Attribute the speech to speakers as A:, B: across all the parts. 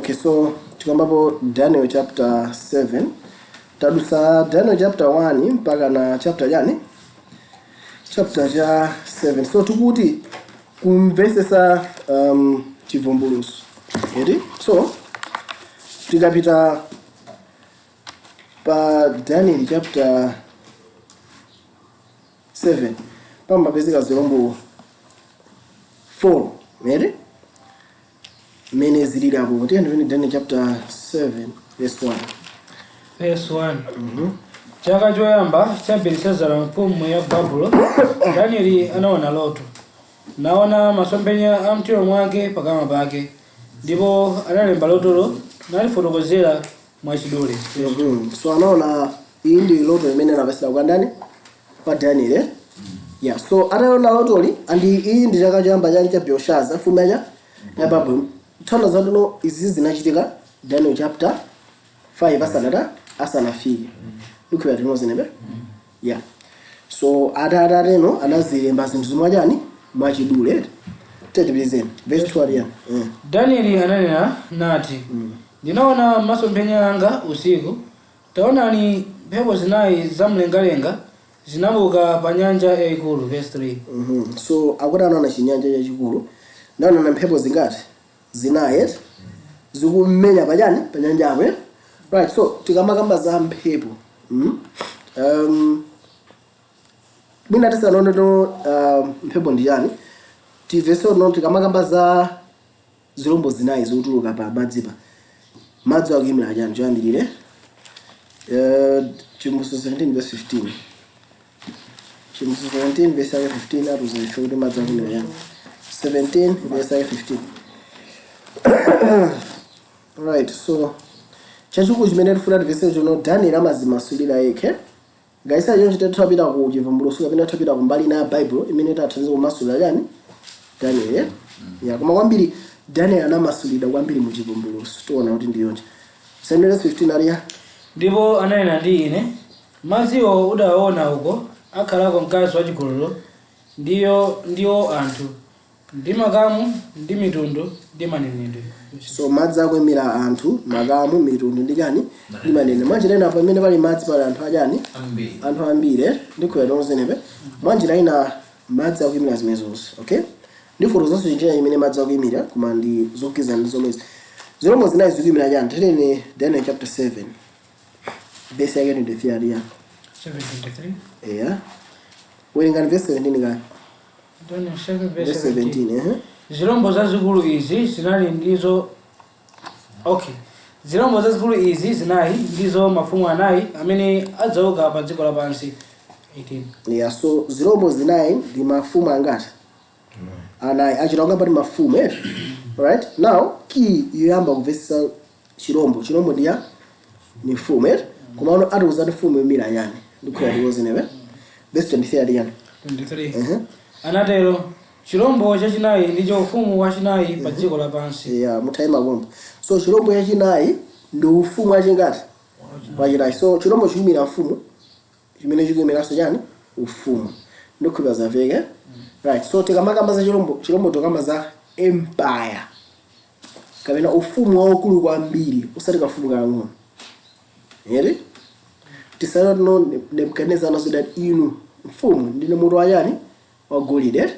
A: Okay, so tikambapo Daniel chapter 7. Tadusa Daniel chapter 1 mpaka na chapter chani? Chapter cha 7. So tikuti kumvesesa chivumbulutso, eti? So tikapita pa Daniel chapter 7, pamapezeka zilombo 4, eti? Mmene zilili apo, tiyeni tione Daniel chapter 7 verse 1.
B: Verse 1. Chaka choyamba cha Belisazara mfumu ya Babulo, Danieli anaona loto, naona masomphenya a mtima mwake pakama pake, ndipo analemba lotolo nalifotokozera mwachidule.
A: So anaona, iyi ndi loto imene anapesera kwa ndani? Kwa Daniel, eh? Yeah, so ataona lotoli, and iyi ndi chaka choyamba chani? Cha Belshazzar, mfumu yacha ya Babuloni. Tsono zatuno izi zinachitika Daniel chapter 5 asanata asanafike ikhulupira tinozenebe. Yeah, so atatateno anazilemba zinthu zimwe chani? Mwachidule. Tetipizeni verse 2 aliyani?
B: Danieli ananena nati, "Ndinaona masomphenya anga usiku, taonani, mphepo zinayi zamlengalenga zinabuka pa nyanja yayikulu." Verse 3.
A: So akuti anaona chinyanja chachikulu, ndaona mphepo zingati? Zinayi, eti? Zikumenya pachani? Pa nyanja apo, eh? Right, so tikamakamba za mphepo, mwina tisanaone to mphepo ndi chani, timvese no tikamakamba za zilombo zinayi zikutuluka pa madzipa, madzi akuyimira chani? Choyambirire, Chivumbulutso 17 verse 15. Chivumbulutso 17 verse yake 15 atuza ife kuti madzi akuyimira chani. 17 verse yake 15. Right, so chachikulu chimene tifuna timvese chino, Daniel amazimasulira yekhe. Ngaisa choncho titapita ku Chivumbulutso kapena titapita kumbali ina ya Bible imene tathandiza kumasulira chani? Daniel, eh? Yeah, koma kwambiri Daniel anamasulidwa kwambiri mu Chivumbulutso. Tiona kuti ndiyonje 7 verse 15 aliya.
B: Ndipo ananena ndi ine, "Madziwo udawaona uko akhalako mkazi wachigololo ndiyo ndiwo anthu ndi makamu ndi mitundu ndi manenedwe."
A: So madzi akuyimira anthu, makamu, mitundu ndi chani? Ndi manenedwe. Mwanjira ina, pamene pali madzi pali anthu achani?
C: Ambiri.
A: Anthu ambiri, eh? Ndikhulupirira tonsenepe. Mwanjira ina madzi akuyimira zimene zonse. Okay, ndi zonse njira imene madzi akuyimira, koma ndi zogwirizana ndi zomwezi. Zilombo zinayi zikuyimira chani? Tiyeni Daniel chapter 7 verse yake 23 aliya.
B: 723.
A: Eya, werengani verse 17 kani.
B: Daniel 7 verse
A: verse
B: 17.
A: 17, eh.
B: Zilombo zazikulu izi zinali ndizo, okay, zilombo zazikulu izi zinayi ndizo mafumu anayi amene adzauka pa dziko lapansi. 18.
A: Yeah, so zilombo zinayi ndi mafumu angati? Anayi. Achita pati mafumu, eh? Right, now key yoyamba kumvetsetsa chilombo, chilombo ndiya ni mfumu, eh? Koma ano atiuza mfumu yomira yani? Ndikhulupirira tikuzinepe. Verse 23 ali yani?
B: 23.
A: Uh-huh.
B: Anatero, "Chilombo chachinayi ndicho ufumu wachinayi pa dziko lapansi."
A: Yeah, mutayima pompo. So chilombo chachinayi ndi ufumu wachingati? Wachinayi. So chilombo chikuyimira mfumu chimene chikuyimiranso chani? Ufumu. Ndikhulupirira zamveke. Right, so tikamakamba za chilombo, chilombo tikamba za empire kapena ufumu waukulu kwambiri, usati kafumu kang'ono, eri? Tisana tino Nebukadnezar anazoda inu mfumu ndine mutu wachani? Wa golide.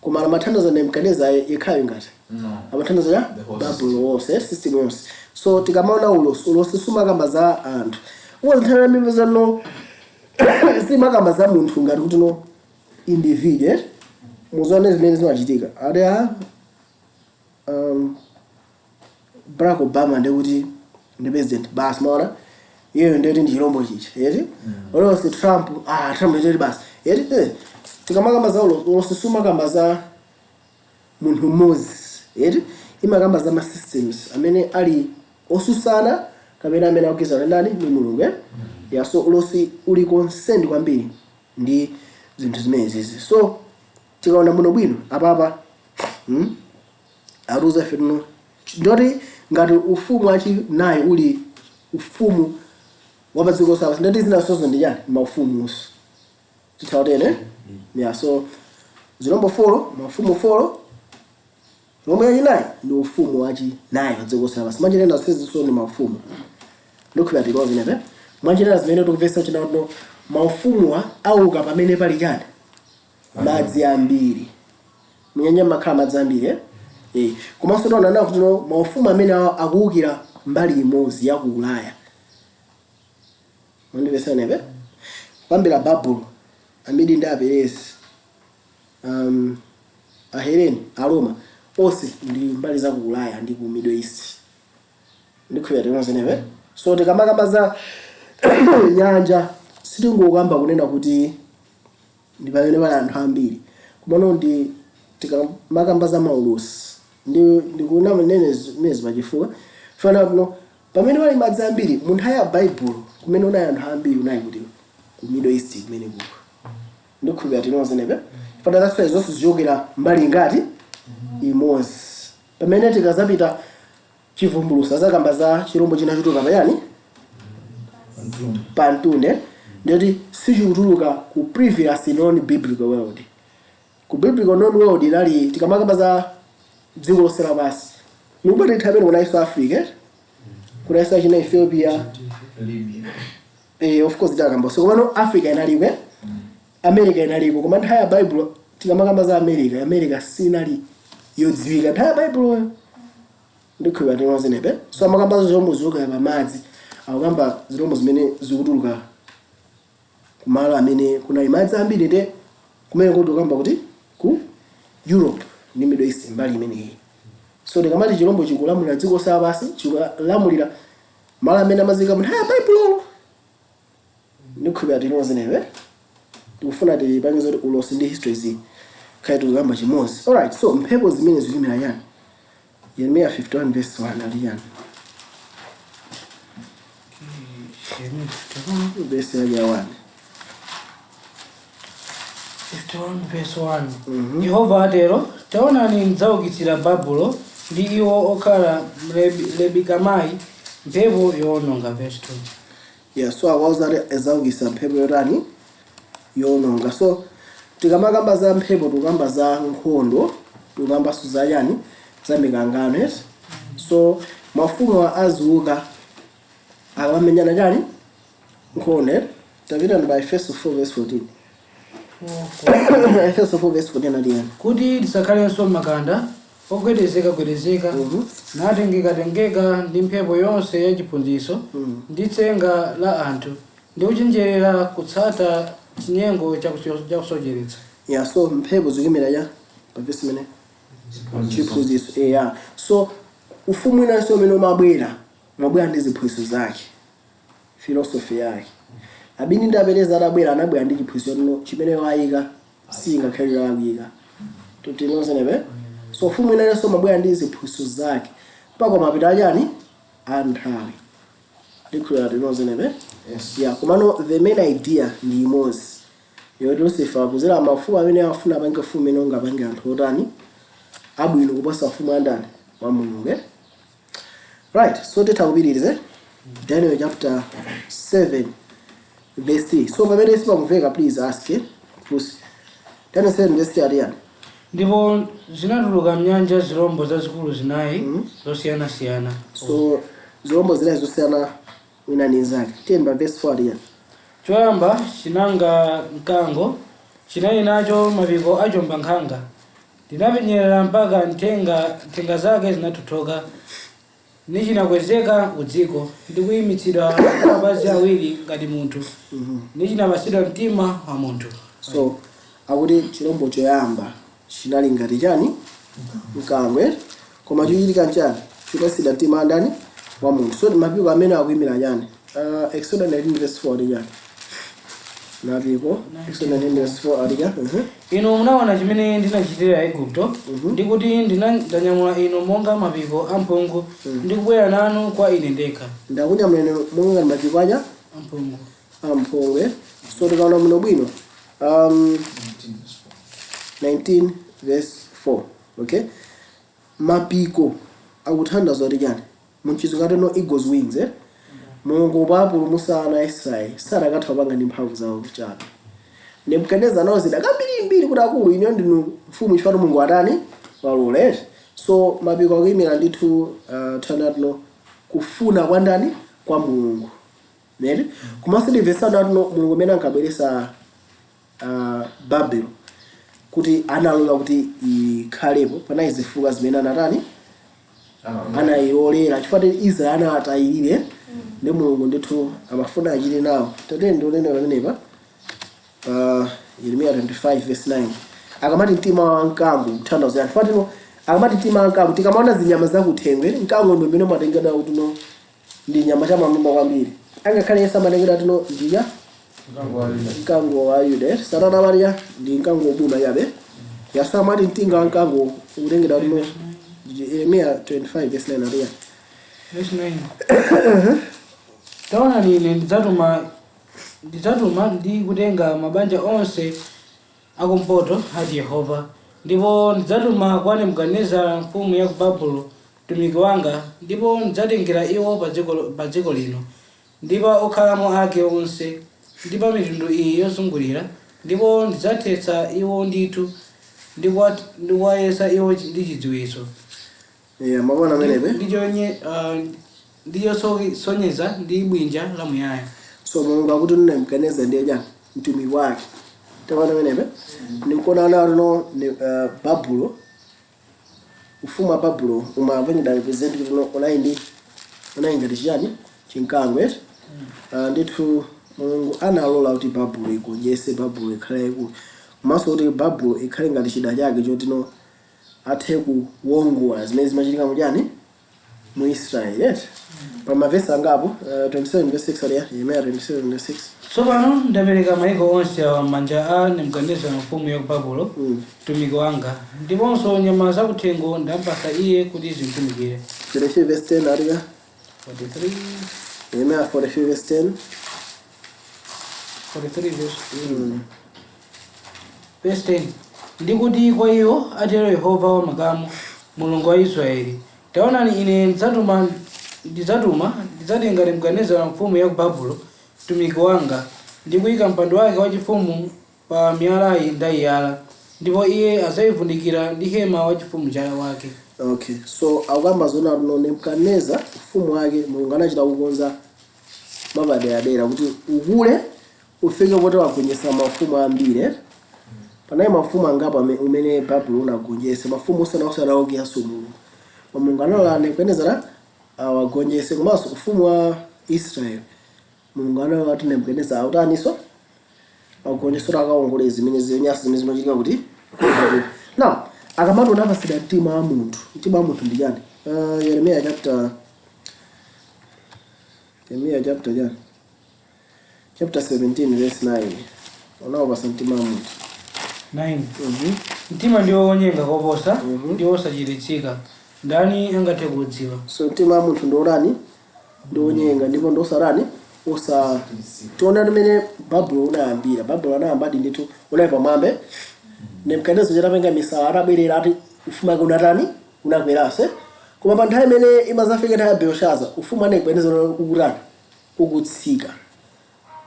A: Koma amathandiza Nebukadnezar yekhayo ngati?
C: No.
A: Amathandiza cha
C: The whole
A: Babulon wonse, system yonse. So tikamaona ulosi, ulosi sumakamba za anthu uwo. Nthawi yambiri no simakamba za munthu ngati kuti no individual, eh? Muzione zimene zimachitika, ati a Barack Obama ndekuti ndi president basi, maona iyeyo ndekuti ndi chilombo chicha, eti? Ulosi Trump, ah, Trump ndekuti basi, eti? Eh, tikamakamba za ulosi, ulosi sumakamba za munthu mmodzi, eti? Imakamba za ma systems amene ali osusana kapena amene akugwirizana ndani? Ndi Mulungu, eh? Yeah, so ulosi uli concerned kwambiri ndi zinthu zimenezi. So tikaona muno bwino apapa, Atiuza ife tuno ndoti ngati ufumu wachinayi uli ufumu wapadziko lapansi, ndoti zinasozo ndi chani? Maufumuso tithautene. Yeah, so zilombo 4, mafumu 4. Chilombo chachinayi ndi ufumu wachinayi pa dziko lapansi. Mwanjira zonsezinso ndi maufumu. Ndikhulupirira tili limodzi. Mwanjira zimene tikupeza china, maufumuwa auka pamene pali chani? Madzi ambiri. Munyanja makhala madzi ambiri, eh? Eh. Komanso taona nawo kuti no maufumu amene akuwukira mbali imodzi ya ku Ulaya. Mwandipeza kuyambira Babulo, Amidi ndi Aperezi, Aheleni, Aroma, onse ndi mbali za ku Ulaya ndi ku Middle East. Ndikhulupirira tinozenepe. So tikamakamba za nyanja, sitingokamba kunena kuti ndi pamene pali anthu ambiri, komano ndi tikamakamba za maulosi ndi ndikuna nene zimene pachifuwa fana no pamene pali madzi ambiri. Mu nthawi ya Baibulo, kumene unali anthu ambiri unali kuti? Ku Middle East kumene kuko. Ndikhulupirira tinozenepe. Fana that's why zonse zichokera mbali ngati imodzi. Pamene tikazapita Chivumbulutso, azakamba za chirombo china chotuluka payani? Pamtunda. Ndiyoti sichikutuluka ku previous non biblical world. Ku biblical non world inali, tikamakamba za dziko lonse lapansi, nikubati nthawi imene kunaiso Africa, eh? Kunaiso china, Ethiopia.
C: Libya.
A: Eh, of course takamba. So komano Africa inaliko, eh? America inaliko, koma nthawi ya Bible, tikamakamba za America, America sinali yodziwika nthawi ya Bible. Ndikhulupirira tinozenepe. So amakamba zirombo zilokera pamadzi, akukamba zirombo zimene zikutuluka kumalo amene kunali madzi ambiri. Nde kumene kuti ukamba kuti ku Europe ndi Middle East, mbali imeneyi. So tikamati chirombo chikulamulira dziko lapansi, chikulamulira malo amene amazika mu nthawi ya Baibulo. Ndikhulupirira tinozenepe. Tikufuna tipange zoti ulosi ndi history zikhale tikukamba chimodzi. Alright, so mphepo zimene zikuyimira yani? Yeremiya 51 verse 1 ali yani? Verse yake ya 1.
B: 51 verse 1. Yehova atero: Taonani, ndidzaukitsira Babulo ndi iwo okhala Lebikamai mphepo yowononga. Verse 2.
A: Yeah, so akauza ati azaukitsa mphepo yotani? Yowononga. So tikamakamba za mphepo, tikukamba za nkhondo, tikukambanso za chani? Za mikangano, yes. So mafumu aziuka akamamenyana chani? Nkhondo, eh? Tapita pa Efeso 4 verse 14. Efeso 4 verse 14 ati yani?
B: Kuti tisakhalenso makanda ogwedezeka-gwedezeka, natengeka-tengeka ndi mphepo yonse ya chiphunzitso ndi tsenga la anthu, ndi kuchenjerera kutsata chinyengo chakusocheretsa.
A: Yeah, so mphepo zikuyimira ya pa verse imene? Chiphunzitso, yeah. So ufumu winanso umene umabwera, umabwera ndi ziphunzitso zake, philosophy yake. Amidi ndi Aperezi adabwera, anabwera ndi chiphunzitso no chimene wayika singakhale cholakwika. Tinozenepe. So ufumu winanso umabwera ndi ziphunzitso zake mpaka mapita achani? Anthawi. Ndikhulupirira tinozenepe.
C: Yes.
A: Yeah, komano the main idea ndi imodzi, yoti Lucifer akuzera mafumu amene afuna apange ufumu umene ungapange anthu otani? Abwino kuposa ufumu andani? Wa Mulungu, eh? Right, so titha kupitirize Daniel chapter 7 verse 3. So pamene sipakumveka, please ask, eh? Please. Daniel 7 verse 3 ati yani?
B: Ndipo zinatuluka mnyanja zirombo zazikulu zinayi zosiyanasiyana.
A: So zirombo zinayi zosiyana wina ndi nzake. Tiyeni pa verse 4, ati yani?
B: Choyamba chinanga mkango, chinali nacho mapiko achombankhanga. Ndinapenyerera mpaka nthenga zake zinathothoka, nichinakwezeka kudziko ndi kuyimitsidwa pa mapazi awiri ngati munthu, nichinapatsidwa mtima wa munthu.
A: So akuti chirombo choyamba chinali ngati chani? Mkango, eh? Koma chochitika nchani? Chipatsidwa mtima andani? Wa munthu. So mapiko amene akuyimira chani? Exodus 19 verse 4 ati chani? Mapiko, Exodus 19 verse 4 ati chani?
B: Inu munaona chimene ndinachitira Igupto, ndi kuti ndanyamula inu monga mapiko amphungu ndi kubwera nanu kwa ine ndekha.
A: Ndakunyamula inu monga ngati mapiko aja?
B: Amphungu.
A: Amphungu, eh? So tikaona muno bwino, 19 verse 4, okay, mapiko akuthandiza kuti chani? Munchizungu ati no eagle's wings, eh? Mulungu populumutsa ana a Israeli sadakatha kupanga ndi mphamvu zawo chabe. Nebukadineza anawuzidwa kambirimbiri kuti, akulu, ine ndinu mfumu chifukwa Mulungu atani? Walola, eh? So mapiko akuyimira ndithu thanatino kufuna kwa ndani? Kwa Mulungu neti. Komanso ndimvesana tino Mulungu amene ankabweresa Babelo kuti analola kuti ikhalepo, panali zifukwa zimene anatani, anayilolera, chifukwa kuti Israeli anatayirire ndi Mulungu ndithu amafuna achite nawo. Tatene ndionene pamenepa pa Yeremiya 25 verse 9, akamati mtima wa mkango kuthandiza yani? Fatino akamati mtima wa mkango, tikamaona zinyama zakuthengo, mkango ndi umene umatengedwa kuti no ndi nyama chamamumba kwambiri. Angakhale Yesu amatengedwa tino ndiya mkango wa Yuda, Satana amatiya ndi mkango wobuma chabe. Yaso amati mtinga wa mkango ukutengedwa tino Yeremiya 25 verse 9 atiya.
B: Verse 9: Taonani, ine ndidzatuma ndi kutenga mabanja onse akumpoto, ati Yehova, ndipo ndidzatuma kwa Nebukadinezara mfumu ya ku Babulo, mtumiki wanga, ndipo ndidzatengera iwo pa dziko lino, ndi pa okhalamo ake onse, ndi pa mitundu iyi yozungulira, ndipo ndidzathetsa iwo ndithu ndi kuwayesa iwo ndi chidziwitso.
A: Yeah, mabona amenepe.
B: Ndi chosonyeza ndi bwinja lamuyaya.
A: So Mulungu akuti Nebukadinezara ndiye chani? Mtumiki wake. Taona amenepe ndikuona ana no Babulo, ufumu wa Babulo umapangidwa represent kuti no unali ndi, unali ngati chiyani? Chinkango, eti? Ndithu Mulungu analola kuti Babulo igonjese, Babulo ikhale yayikulu, komanso kuti Babulo ikhale ngati chida chake choti no athe kuwongola zimene zimachitika muchani, mu Israeli, eti? Pa mavesi angapo, 27 verse 6 aliya, Yeremiya 27 verse 6.
B: Tsopano ndapereka maiko onse awa m'manja a Nebukadinezara mfumu ya ku Babulo, mtumiki wanga, ndiponso nyama zakuthengo ndampasa iye kuti zimtumikire.
A: 43 verse 10 aliya.
B: 43.
A: Yeremiya 43 verse 10.
B: 43 verse verse 10: Ndikuti kwa iwo, atero Yehova wamakamu, Mulungu wa Israeli, taonani, ine ndidzatuma ndidzatenga Nebukadinezara mfumu ya ku Babulo, mtumiki wanga, ndi kuyika mpando wake wachifumu pa miyalayi ndayiyala, ndipo iye adzayivundikira ndi hema wachifumu cha wake.
A: Okay, so akukamba zona no Nebukadineza ufumu wake Mulungu anachita kukonza mapaderadera kuti ukule ufike poti wagonjetsa mafumu ambiri, eh? Panali mafumu angapo umene Babulo unagonjetsa, mafumu osana okiyanso Mulungu. Koma Mulungu analola Nebukadinezara awagonjetse. Komanso ufumu wa Israel Mulungu analola kuti Nebukadinezara autaniso, agonjetse kuti akawongole zimene zinyasa zimene zimachitika kuti. Now akamati unapatsidwa mtima wa munthu, mtima wa munthu ndi chani? Yeremiya chapter chani? Chapter 17 verse 9, unawapasa mtima wa munthu.
B: 9. Mtima ndiwo wonyenga koposa ndi wosachiritsika, ndani angathe kuudziwa?
A: So mtima wa munthu ndiotani? Ndiwonyenga ndipo ndiosarani, osa tiona limene Babulo unayambira. Babulo anayambadi ndithu unali pamwambe. Nebukadinezara chatapenga misala, atabwerera ati ufumu wake unatani? Unakweranso. Koma pa nthawi imene imazafika nthawi ya Belshaza, ufumu wa Nebukadinezara ukutani? Ukutsika,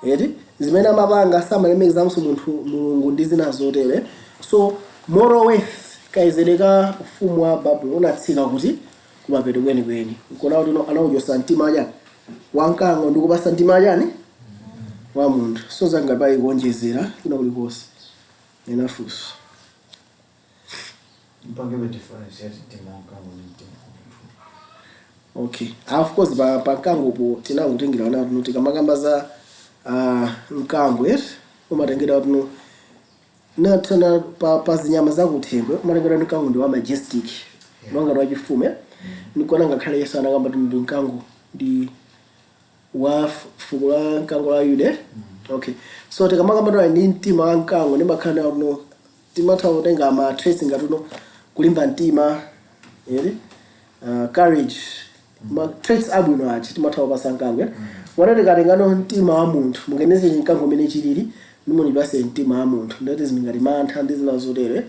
A: eti? Zimene amapanga, samalemekezanso munthu Mulungu ndi zina zotere. So moral worth, kayezedwe ka ufumu wa Babulo unatsika kuti kumapeto kwenikweni. Nkona kuti anawuchosa mtima wachani? Wamkango, ndikupasa mtima wachani? Wa munthu. So zangati kuonjezera kuna kulikonse enafunso?
C: Mpangebe differentiate mtima wamkango ndi mtima wa munthu.
A: Okay, of course pa mkangopo tinangotengera ona kuti tikamakamba za mkango, eti, umatengera kuti nathana pa zinyama zakuthengo, umatengera kuti mkango ndi wa majestic, mwangati wachifumu, eh? Nikuona ngakhale Yesu anakamba kuti ndi mkango, ndi wa fuko la mkango la Yuda. Okay, so tikamakamba kuti ndi mtima wa mkango, ndimakhala nawo no timatha kutenga ma traits ngati uno kulimba mtima, eti, courage, ma traits abwino achi timatha kupasa mkango, eh? Wana tikatengano mtima wa munthu, mungeneze mkango umene chilili nimundipase mtima wa munthu, ndati zinthu ngati mantha ndi zina zotere,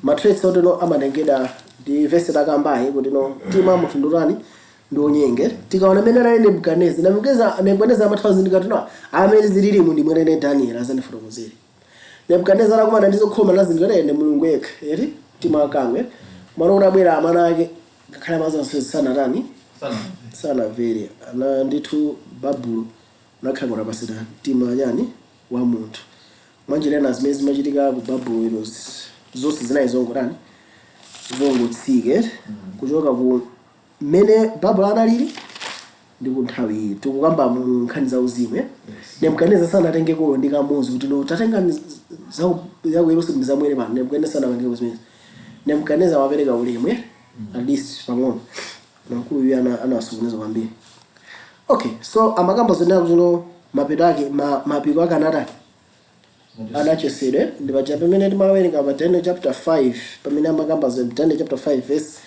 A: ma traits oteno amatengedwa ndi vesi takambayi kuti no mtima wa munthu ndotani? Ndionyenge. Tikaona amene anali Nebukadnezar amathawa zinthu ngati no amene zililimu ndi mwenene Daniel azandifotokozere. Nebukadnezar akumana ndi zokhoma na zinthu ene Mulungu yekha, eti, mtima wakangwe. Mwana unabwera amana ake ngakhale amazanso sanatani?
C: Sana.
A: Sanamvere. Ana ndithu Babulo unakhala kutapasira mtima chani wa munthu. Mwanjira ena zimene zimachitika ku Babulo ilo zonse zinali zongotani, zongotsike kuchoka ku mmene Babulo analili ndi ku nthawi iyi. Tikukamba mu nkhani za uzimu, eh? Nebukadineza sanatengeko ndi kamodzi kuti, "No, tatenga za ku Yerusalemu zamwere pano." Nebukadineza sanapangeko zimene. Nebukadineza amapereka ulemu, eh? At least pang'ono. Namkulu uyu anawasokoneza kwambiri. Okay, so amakamba zonena kuti mapeto ake mapiko ake anatani? Anachesedwe. Ndi paja pamene timawerenga pa Daniel chapter 5, pamene amakamba za Daniel chapter 5 verse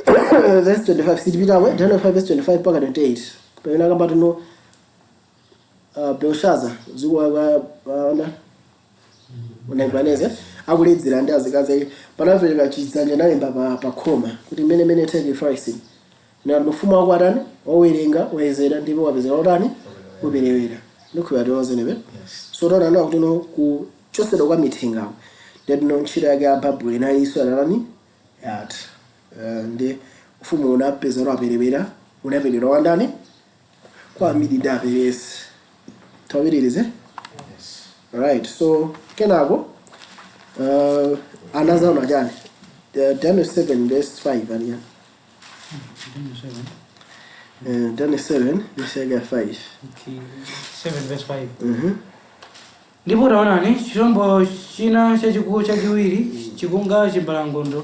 A: 25. Sitipitawe Daniel 5 verse 25 mpaka 28, pamene akamba tino Belshazzar zikuwa Nebukadnezar akuledzera ndi azikazi ake, panapereka chidzanja nalemba pa khoma kuti mene mene tekel ufarsin, na ufumu wako atani, wawerenga, wayezera ndipo wapezeka utani, uperewera. Ndikhulupirira tiwazenepe. So taona nawo kuti no kuchosedwa kwa mithengawo ndetino ntchito yake ya Babulo inalinso atani, yatha. Ndi ufumu unapeza kuti waperewera, unaperewera wandani? Kwa Amidi ndi Aperesi. Tawapitirize.
C: Yes.
A: Right, so kenako anazaona chani? Daniel 7 verse 5 aliya. Daniel 7 verse yake ya 5.
B: Okay. 7 verse 5.
A: Mhm.
B: Ndipo taonani, chirombo china chachikulu chachiwiri chikunga chimbalangondo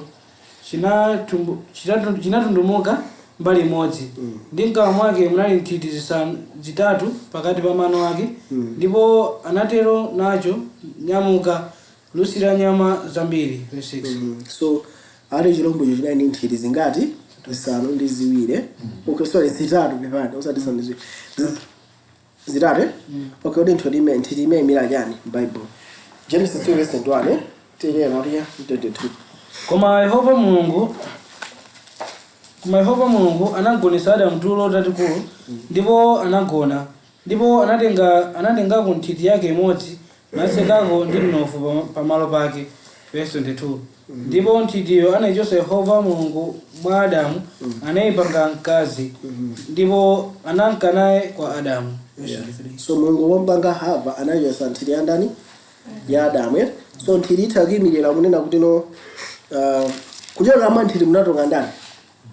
B: chinatundumuka mbali imodzi, ndi mkamwa mwake munali nthiti zisanu zitatu pakati pa mano ake, ndipo anatero nacho, "Nyamuka, lusira nyama zambiri." Verse 6.
A: So ati chirombocho chinali ndi nthiti zingati? Zisanu ndi ziwiri. Okay, sorry, zitatu, pepani, usati zisanu ndi ziwiri. Zitatu, eh? Okay, kodi nthiti ime imira chani Bible? Genesis 2 verse 21, eh? Tiyena tiya 22.
B: Koma Yehova Mulungu anagonetsa Adamu tulo tatikulu, ndipo anagona, ndipo anatengako nthiti yake imodzi natsekako ndi mnofu pamalo pake. Verse 22. Ndipo nthitiyo anayichotsa Yehova Mulungu mwa Adamu anayipanga mkazi, ndipo ananka naye kwa Adamu. Verse 23.
A: So Mulungu wompanga Hava anachotsa nthiti ya ndani? Ya Adamu, eh? So nthiti itha kuyimirira kunena kuti no kuchoka mwa nthiti munatoka ndani?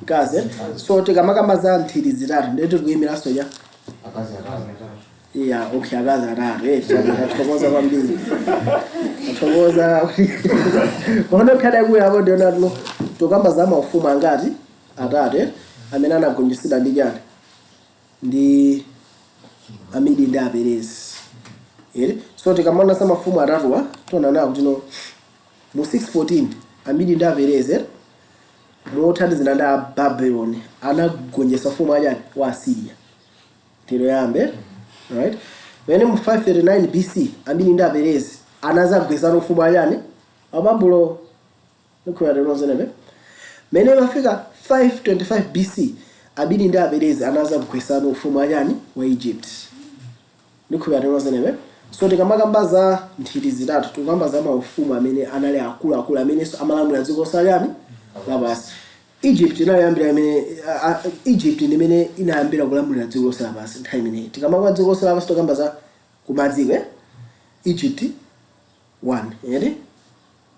A: Mkazi, eh? So tikamakamba za nthiti zitatu ndiye tikuyimiranso ya
C: Akazi atatu.
A: Yeah, okay, akazi atatu, eh. Tathokoza kwambiri, tathokoza. Kono khada kuya apo ndiona tuno tokamba za maufumu angati? Atatu, eh? Amene anagonjetsedwa ndi chani? Ndi Amidi ndi Aperezi, ere. So tikamaona za mafumu atatuwa tiona nawo kuti no mu 614 Amidi ndi Aperezi, eh, mothandizana ndi Ababuloni anagonjetsa ufumu achani? Wa Asiriya. Tero yambe, right? Pamene mu 539 BC Amidi ndi Aperezi anazagwetsana ufumu achani? Ababulo. Nikuyaterozenepe. Mene mafika 525 BC Amidi ndi Aperezi anazagwetsana ufumu achani? Wa Egypt. Nikuyaterozenepe. So tikamakamba za nthiti zitatu tikukamba za maufumu amene anali akuluakulu amenenso amalamulira dziko losachani lapansi. Egypt inayambira imene Egypt ndi imene inayambira kulamulira dziko lonse lapansi nthawi imeneyi. Tikamakamba dziko lonse lapansi tikamba za kumadziko, eh? Egypt 1 ere.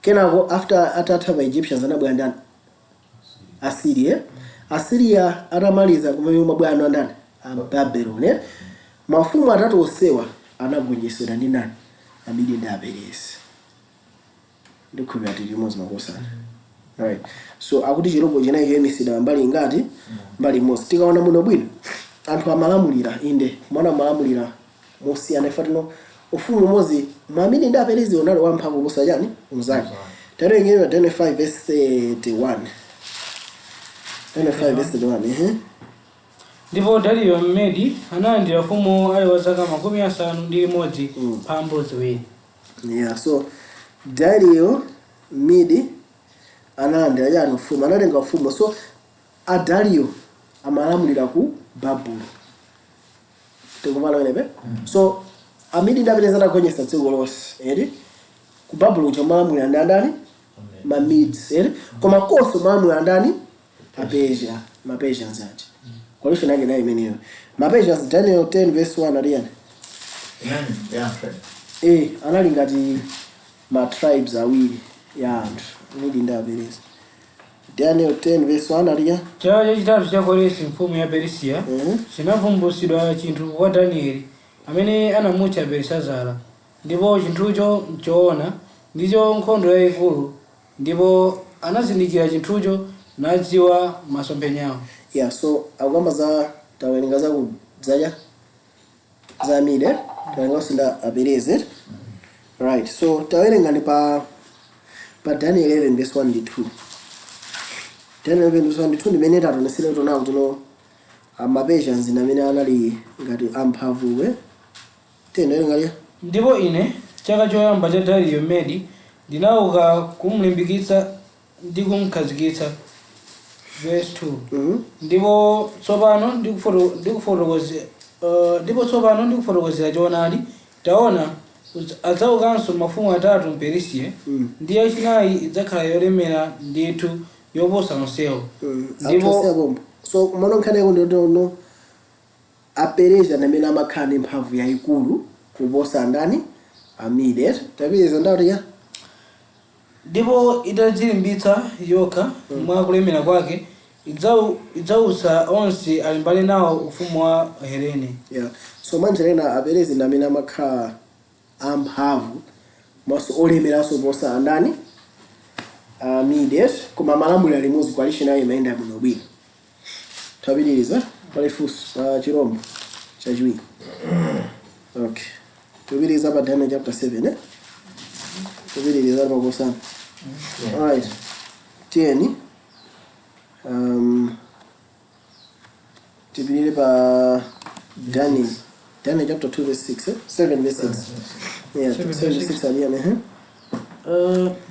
A: Kenako after atatha pa Egyptians anabwera ndani? Assyria. Assyria atamaliza kumene mabwera andani? Ababylon, eh? Mafumu atatu onsewa anagonjetsedwa ndi ndani? Amidi ndi Aperezi. Ndikhulupirira tili limodzi, makosana. Right, so akuti chirombo chinayi choyimisidwa mbali ingati? Mbali imodzi. Tikaona muno bwino anthu amalamulira, inde, mwana amalamulira mosiyana. Ifa tino ufumu umodzi mwamini ndi Aperezi unali wamphamvu kuposa chani? Unzake. Tawerengera Daniel 5 verse 31. Daniel 5 verse 31, ehe.
B: Ndipo Dariyo Mmedi analandira ufumu ali wa zaka 61 mphambu 2.
A: Yeah, so Dario Midi analandira chani? Ufumu. Anatenga ufumu. So Adario amalamulira ku Babulo. Tikumana penepe? So Amidi ndi Aperezi atagonjetsa dziko lonse eri ku Babulo kuja amalamulira ndi andani? Ma Medes, eh? Koma konso malamulira andani? Apersia, ma Persians aja. Coalition yake nayo imeneyo, ma Persians. Daniel 10 verse 1 aliyani?
C: Nani? Yeah.
A: Anali ngati ma tribes awiri ya anthu, Medi ndi Aperezi. Daniel 10 verse 1 aliya?
B: Chaka chachitatu cha Koresi mfumu ya Perisiya, chinavumbulutsidwa chinthu kwa Danieli, amene anamutcha Belisazara, ndipo chinthucho nchoona, ndicho nkhondo yayikulu, ndipo anazindikira chinthucho nadziwa masomphenyawo.
A: Yeah, so akukamba za, tawerenga za ku zaja za Mide, tawerenga nda Aperezi, right? So tawerenga ni pa Daniel 11 verse 1 ndi 2. Daniel 11 verse 1 ndi 2 ndimene tatonesere tonawo tino ama Persians amene anali ngati amphamvuwe. Tendo ngaliya.
B: Ndipo ine, chaka choyamba cha Dariyo Medi, ndinauka kumlimbikitsa ndi kumkhazikitsa. Verse 2. Ndipo tsopano ndikufotokozera choonadi. Taona, adzaukanso mafumu atatu mPerisiya, ndi yachinayi idzakhala yolemera ndithu yoposa onsewo.
A: Ndipo pompo so umano nkhani yako ndiono Aperezi amene amakhala ndi mphamvu yayikulu kuposa ndani? Amide. Tapiriza ndati.
B: Ndipo itadzilimbitsa yokha mwa kulemera kwake, idzautsa onse alimbane nawo ufumu wa Helene.
A: Yeah, so mwanjira ina Aperezi ndi amene amakhala amphamvu maso olemeranso kuposa andani? Amide. Koma malamuliro limodzi, coalition yayo imayenda bwinobwino. Tapitiriza pali funso pa chirombo chachiwiri? Okay, tupitiriza pa Daniel chapter 7, eh? Tupitiriza pakosana. Alright, tiyeni tipitire pa Daniel chapter 2 verse 6, eh? 7 verse 6, yeah. 7 verse 6 aliyane, eh?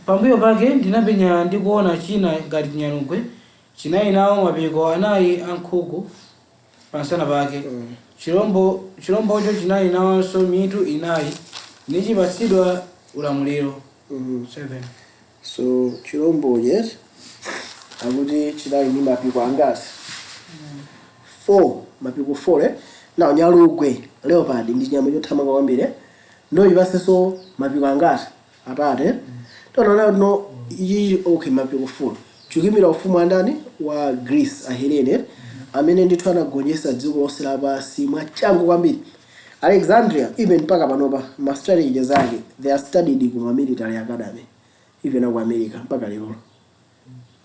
B: Pambuyo pake ndinapenya ndi kuona china ngati chinyalugwe, chinali nawo mapiko anayi a nkhuku pansana pake. Chirombocho chinali nawonso mitu inayi, nichipatsidwa ulamuliro. 7.
A: So chirombo, yes, akuti chinali ndi mapiko angati? 4, mapiko 4, eh? Now nyalugwe, leopard, ndi nyama yothamanga kwambiri, eh? Ndo ipasenso mapiko angati? Atatu, eh? Tonaona no ichi, okay, mapiko 4 chikuyimira ufumu andani? Wa Greece, Ahelene, eh? Amene ndithu anagonjetsa dziko lonse lapansi mwachangu kwambiri. Alexandria, even mpaka panopa ma strategies ake, they are studied kuma military academy, even aku America mpaka lero.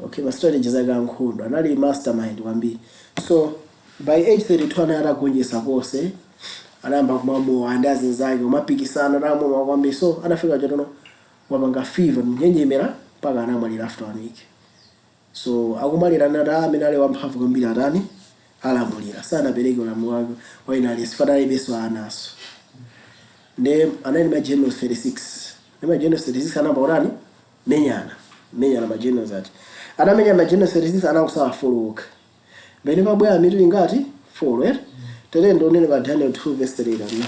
A: Okay, ma strategies ake ankhondo, anali mastermind kwambiri. So by age 32 anali atagonjetsa konse, anayamba kumamowa ndi azinzake, kumapikisana, anamowa kwambiri. So anafika chatono wapanga fever, mnjenjemera, mpaka anamwalira after one week. So akumalira nati amene ali wamphamvu kwambiri atani? Alamulira. Sanapereke ulamu wake kwa ina aliyense, fanalibenso anaso. Nde anali ma generals 36, ndi ma generals 36 anamba kutani? Menyana, menyana. Ma generals ati anamenya ma generals 36, anakusala four okha. Pamene pabwera mitu ingati? 4, eh? Tere ndionene pa Daniel 2 verse 38 amene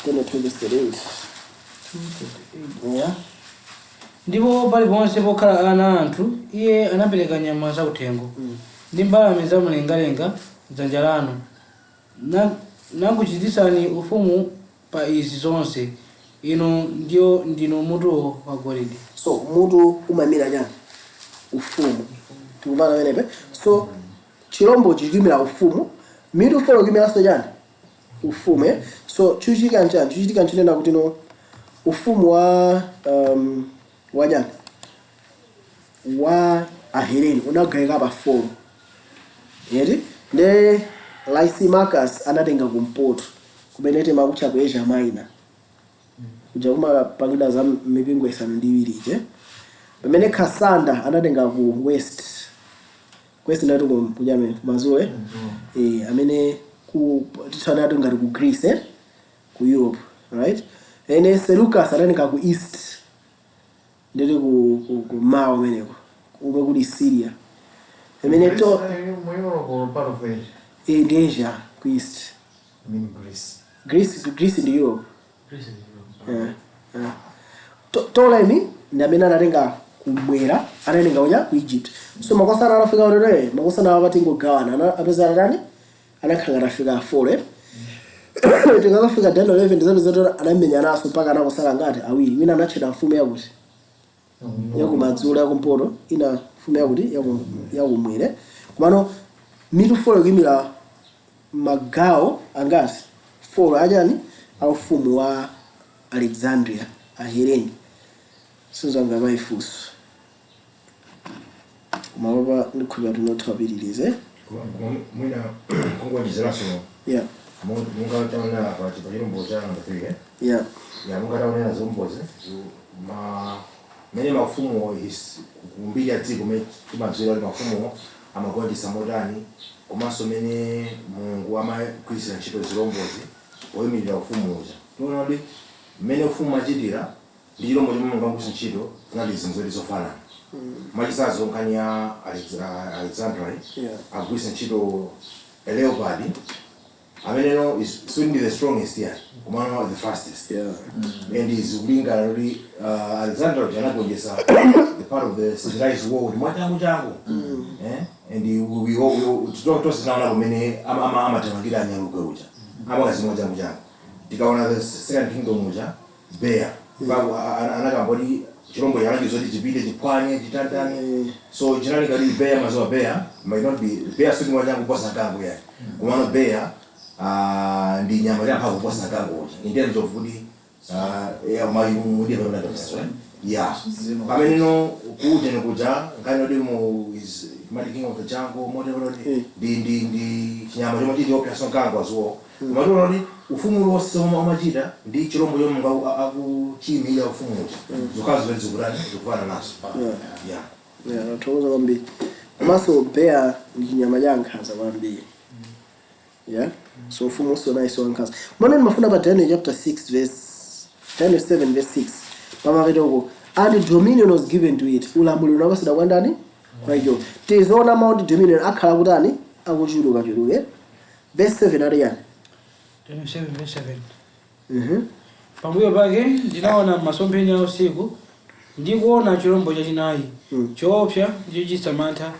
A: Daniel 2 verse 38, yeah.
B: Ndipo paliponse pokhala ana a anthu iye anapereka nyama zakuthengo ndi mbalame zamlengalenga m'dzanja lanu, nakuchititsani ufumu pa izi zonse. Inu ndiyo ndinu mutuwo wa golide.
A: So mutu umayimira chani? Ufumu. Tikumana pamenepe. So chirombo chikuyimira ufumu, mitu four ikuyimiranso chani? Ufumu, eh? So chuchitika nchani? Chuchitika nchinena kuti no ufumu wa chani, wa Aheleni unagawika pa 4 yeti. Nde Lysimachus anatenga kumpoto kumene timakutcha ku Asia Minor, kuja kumapangidwa za mipingo isanu ndi iwiri ije, pamene Cassander anatenga ku west. West ndati kujame kumadzulo, eh? Eh, amene ku tithanati ngati ku Greece, eh? Ku Europe, right? Ene Seleucus anatenga ku east, ndeti ku mawa umeneko kumwe kuli Syria, amene to
C: Mu Europe or part of Asia?
A: Eh, ndi Asia ku east.
C: I mean Greece.
A: Greece, Greece ndi Europe. Yeah. Ptolemy Ndi amene anatenga kumwera, anatenga uja ku Egypt. So makosana anafika kuti makosana awa patingogawana apeza atani, anakhala ngati afika 4, eh? Tikakafika Daniel 11 ndizapeza kuti anamenyanaso mpaka anakosala ngati awiri. Wina anatchedwa mfumu yakuti yakumadzulo, yakumpoto, ina mfumu yakuti yakumwera. Komano mitu 4 ikuyimira magawo angati? 4 achani? Aufumu wa Alexandria, Aheleni. Sinzanga mayifunso, koma papa ndikhulupira tinotha apitirize.
C: Mwina kungonjezeranso, munga taonera pa chirombo cha number 3, eh?
A: Yeah.
C: Ya, munga taonera zirombozi ma mene mafumu kumbiri ya dziko mene timadziwira kuti mafumu amagonjetsa motani, komanso mene Mulungu amagwirisira ntchito zirombozi poyimirira ufumu uja, tiona kuti mmene ufumu machitira ndi chirombo chomwe Mulungu amagwiritsa ntchito zinali zinthu zoti zofanana. Mwachitsanzo, nkhani ya Alexandra, agwiritsa ntchito a leopard ameneno is certainly the strongest here, komano the fastest, and is kulingana kuti Alexander uja anagonjetsa the part of the civilized world mwachangu changu, eh? And we tonse tinaona kumene amathamangira anyaluke uja, amakazimwa changu changu. Tikaona the second kingdom uja, bear anakamba kuti chirombo chanachizoti chipite chiphwanye chitantani. So chinali ngati bear, maziwa bear might not be bear sikuti mwachangu kuposa kango yani, komano bear ndi nyama yamphamvu kuposa kango uja in terms of kuti yeah, pameneno kuja nikuja nkhani yoti mu is mati king of the jungle motero kuti ndi chinyama chomwe chili opyaso mkango as well. Koma tiona kuti ufumu uliwonse omwe umachita ndi chirombo chomwe Mulungu akuchiyimira ufumu uja, zokhazo zoti zikutani, zikufana nazo. Yeah.
A: Yeah, nathokoza kwambiri. Komanso bear ndi chinyama cha nkhanza kwambiri, yeah. So ufumu usonaiso wankhanza. Mano ndimafuna pa Daniel chapter 6 verse, Daniel 7 verse 6 pamapetoko, "And dominion was given to it." Ulamuliro unapasidwa kwa ndani? Kwa icho. Tizoona mauti dominion akhala kutani, akuchuluka chuluke. Verse 7 ali yani?
B: Daniel 7 verse 7. Pambuyo pake ndinaona masomphenya a usiku, ndikuona chirombo chachinayi, choopsa ndi chochititsa mantha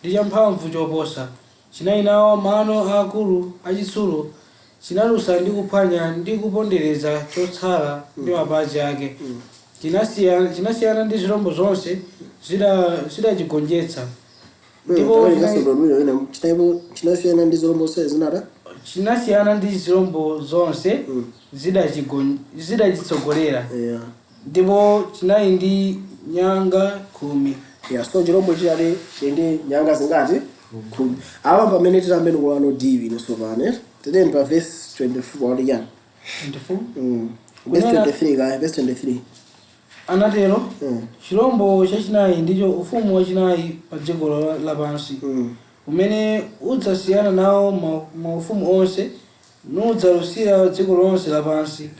B: ndi champhamvu choposa. Chinali nawo mano aakulu achitsulo, chinalusa ndi kuphwanya ndi kupondereza chotsala ndi mapazi ake. Chinasiyana ndi zirombo zonse zidachigonjetsa. Ndipo
A: Chinasiyana ndi zirombo zonse zinata?
B: Chinasiyana ndi zirombo zonse zidachitsogolera, ndipo chinali ndi nyanga 10.
A: Yeah, so chirombo chiyani? Chili ndi nyanga zingati? 10. Apa pamene titambe nikulano divi nosopano, titeni pa verse 24 ali yani?
B: 24.
A: Verse 23 kaya, verse 23.
B: Anatero, chirombo chachinayi ndicho ufumu wachinayi pa dziko lapansi, umene udzasiyana nawo maufumu onse, nudzalusira dziko lonse lapansi,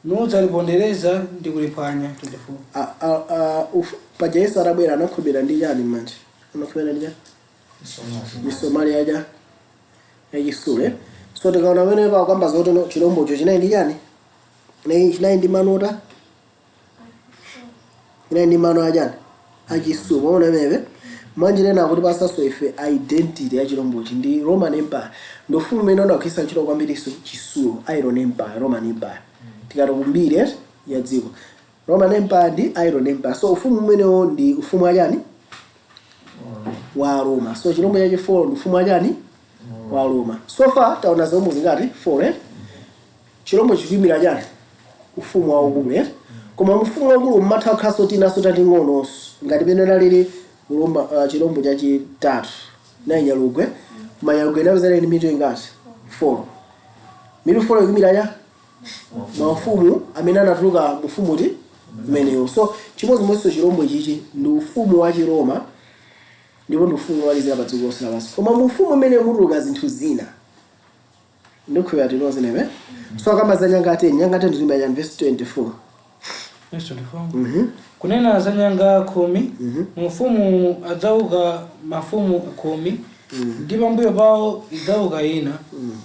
B: nudzalipondereza ndi kuliphwanya. 24.
A: Paja Yesu atabwera anakhomera ndi chani m'manja? Anakhomera ndi chani? Misomali yaja yachisule. So tikaona pamene pakamba zoti no chirombocho chinali ndi chani? Chinali ndi manota, chinali ndi mano achani? Achisulo. Maona pamenepe mwanjirena akuti pasaso ife identity ya chirombochi ndi Roman Empire, ndi ufumu umene unagwiritsa ntchito kwambiriso chisulo, Iron Empire, Roman Empire. Tikati kumbiri ya dziko, Roman Empire ndi Iron Empire. So ufumu umenewo ndi ufumu wachani? Wa Roma. So chirombo chachi 4 ndi ufumu wachani? Wa Roma. So far taona zirombo zingati? 4, eh? Chirombo chikuyimira chani? Ufumu waukulu, eh? Koma mfumu waukulu mmatha kukhalanso tinaso tating'ononso, ngati pene nalili kulomba chirombo chachitatu nayi nyalugwe. Koma nyalugwe inapezera ndi mitu ingati? 4. Mitu 4 ikuyimira cha maufumu amene anatuluka mufumu ti umenewo. So chimodzimodzinso chirombo chichi ndi ufumu wa Chiroma, ndipo ndi ufumu womalizira pa dziko lonse lapansi. Koma mu ufumu umene mutuluka zinthu zina, ndikhulupirira tinozenepe. So akamba za nyanga 10, nyanga 10 zikuyimira chani? Verse 24.
B: Verse 24. Kunena za nyanga 10, mu ufumu adzauka mafumu 10, ndi pambuyo pawo idzauka ina.